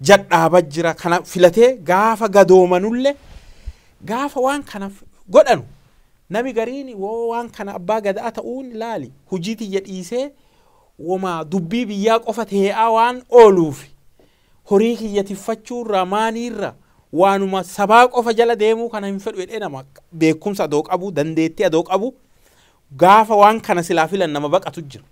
Jadhaaba jira. Kana filatee gaafa gadoomanullee gaafa waan kana godhanu nami gariin waan kana abbaa gadaa ta'uun laali hojii tiyya dhiisee wama dubbii biyyaa qofa ta'ee waan ooluuf horii kiyya tiffachuurra maaniirra waanuma sabaa qofa jala deemuu kana hin fedhu jedhee nama beekumsa adoo qabu dandeettii adoo qabu gaafa waan kana silaa filan nama baqatu jira.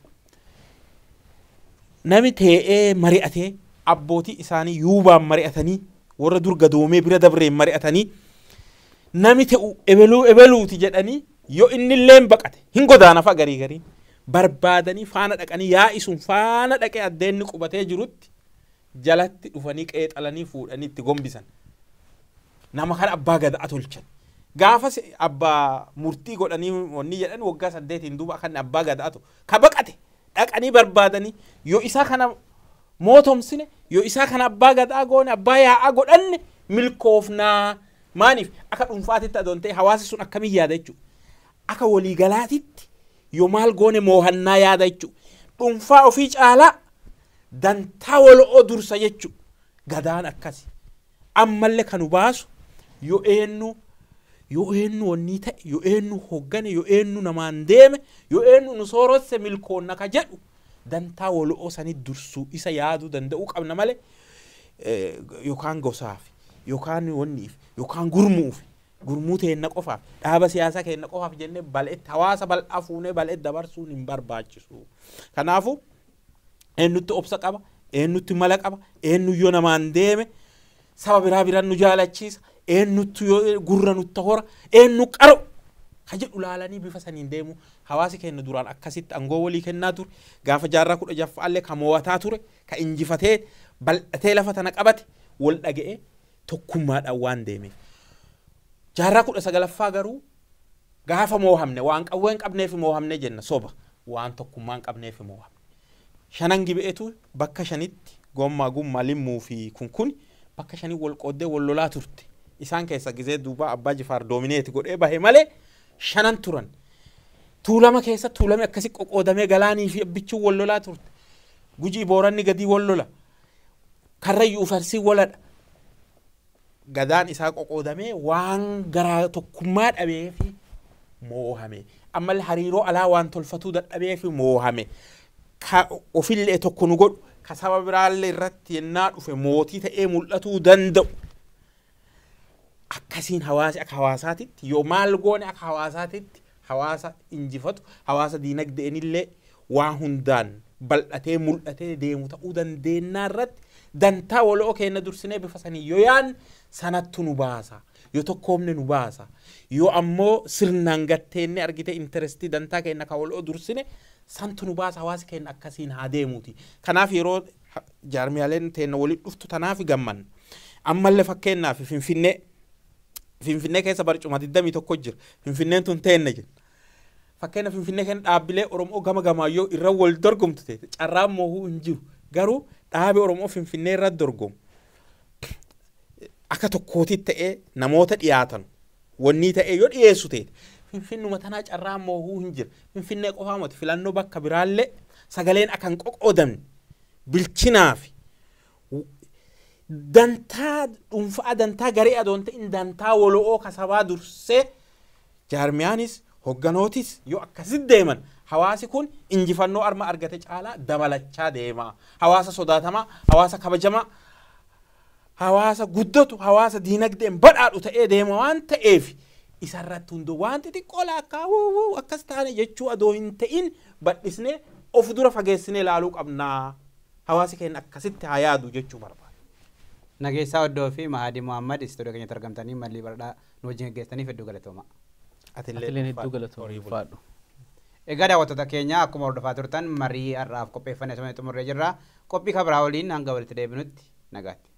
Nami ta'ee mari'atee abbootii isaanii yuubaan mari'atanii warra dur gadoomee bira dabreen mari'atanii nami ta'u ebeluu ebeluuti jedhanii yoo innillee baqate hin godaana fa'a garii garii barbaadanii faana dhaqanii yaa'i sun faana dhaqee addeenni qubatee jirutti jalatti dhufanii qeexalanii fuudhanii itti gombisan. Nama kana abbaa gadaa tolchan. Gaafas abbaa murtii godhanii wanni jedhan waggaa 8 duuba kan abbaa gadaa ta'u. Ka baqate dhaqanii barbaadanii yoo isaa kana mootomsine yoo isaa kana abbaa gadaa goone abbaa yaa'aa godhanne milkoofnaa. Maaniif akka dhuunfaatitti adoon ta'e hawaasi sun akkamiin yaada jechuudha. Akka waliigalaatitti yoo maal goone moohannaa yaada jechuudha. Dhuunfaa ofii caalaa dantaa wal'oo dursa jechuudha. Gadaan akkasi. Ammallee kan nu baasu yoo eenyu wanni ta'e yoo eenyu hoggane yoo eenyu namaan deeme yoo eenyu nu soorosse milkoonna ka jedhu dantaa wal'oo sanii dursuu isa yaaduu danda'uu qabna malee yookaan gosaaf yookaan wanniif yookaan gurmuuf gurmuu teenna qofaaf dhaaba siyaasaa keenna qofaaf jennee bal'etti hawaasa bal'aa fuunee bal'etti dabarsuun hin barbaachisu. Kanaafuu eenyutti obsa qaba eenyutti mala qaba eenyu yoo namaan deeme saba biraa biraan nu jaalachiisa eenyutti yoo gurra nutti hora eenyu qaro ka jedhu laalanii bifa saniin deemu hawaasi keenya duraan akkasitti aangoo walii kennaa ture gaafa jaarraa 16ffaallee ka moo'ataa ture ka injifatee bal'atee lafa tana qabate wal dhaga'ee tokkummaadhaan waan deemeef. Jaarraa 19ffaa garuu gaafa moohamne waan qawwee hin qabneef moohamne jenna soba waan tokkummaa hin qabneef moohamne. Shanan gibeetu bakka shanitti gommaa gummaa limmuu fi kunkuni bakka shanii wal qooddee wal lolaa turte. Isaan keessa gizee duuba abbaa jifaar doomineeti godhee bahe malee shanan turan. Tuulama keessa tuulame akkasi qoqqoodamee galaanii fi abbichuun wal lolaa turte. Gujii booranni gadii wal lola. Karrayyuu farsii waladha. Gadaan isaa qoqqoodamee waan garaa tokkummaa dhabee fi moohame. Ammallee hariiroo alaa waan tolfatuu dadhabee fi moohame. Ka ofillee tokko nu godhu ka saba biraallee irratti yennaa dhufe mootii ta'ee mul'atuu danda'u. Akkasiin hawaasi akka hawaasaatitti yoo maal goone akka hawaasaatitti hawaasa injifatu hawaasa diinagdeenillee waa hundaan bal'atee mul'atee deemu ta'uu dandeenyaa irratti dantaa waloo keenya dursinee bifa sanii yoo yaadne sanattu nu baasa yoo tokkoomne nu baasa yoo ammoo sirnaan gatteenne argite intarestii dantaa keenya ka waloo dursine santu nu baasa hawaasi keenya akkasiin haa deemuuti. Kanaaf yeroo jaarmiyaaleen teenya walitti dhuftu tanaaf gammanna. Ammallee fakkeenyaaf Finfinnee keessa barcuma 21 jira. Finfinneen tun teenna jenna. Fakkeenya Finfinnee keessa dhaabbilee Oromoo gama gamaayyoo irra wal dorgomtu ta'e carraan moohuu hin jiru. Garuu dhaabee Oromoo Finfinnee irra dorgomu. Akka tokkootti ta'ee namoota dhiyaatan wanni ta'ee yoo dhiyeessu ta'e Finfinnuma tanaa carraan moohuu hin jiru. Finfinnee qofaa miti filannoo bakka biraallee sagaleen akka hin qoqqoodamne bilchinaa fi dantaa dhuunfaa dantaa garee adoon ta'in dantaa waloo kasabaa dursee jaarmiyaanis hogganootis yoo akkasitti deeman hawaasi kun injifannoo arma argate caalaa dabalachaa deema. Hawaasa sodaatamaa, hawaasa kabajamaa, hawaasa guddatu, hawaasa diinagdeen badhaadhu ta'ee deema waan ta'eef isarratti hunduu waan xixiqqoo laakkaa wuu akkas taane jechuu adoo hin ta'in bal'isnee of dura fageessinee ilaaluu qabnaa. Hawaasi keenya akkasitti haa yaadu jechuu barbaada. Nageessaa Oddoo fi Mahadii Muhammad istuudiyoo keenyatti argamtanii mallii baradhaa nu wajjin gaggeessitaniif hedduu galatooma. Atileen hedduu galatooma. Faadhu. Egaa daawwattoota keenya akkuma hordofaa turtan marii har'aaf qopheeffannee asuma xumurree jirra. Qophii kabiraa waliin hanga walitti deebinutti nagaatti.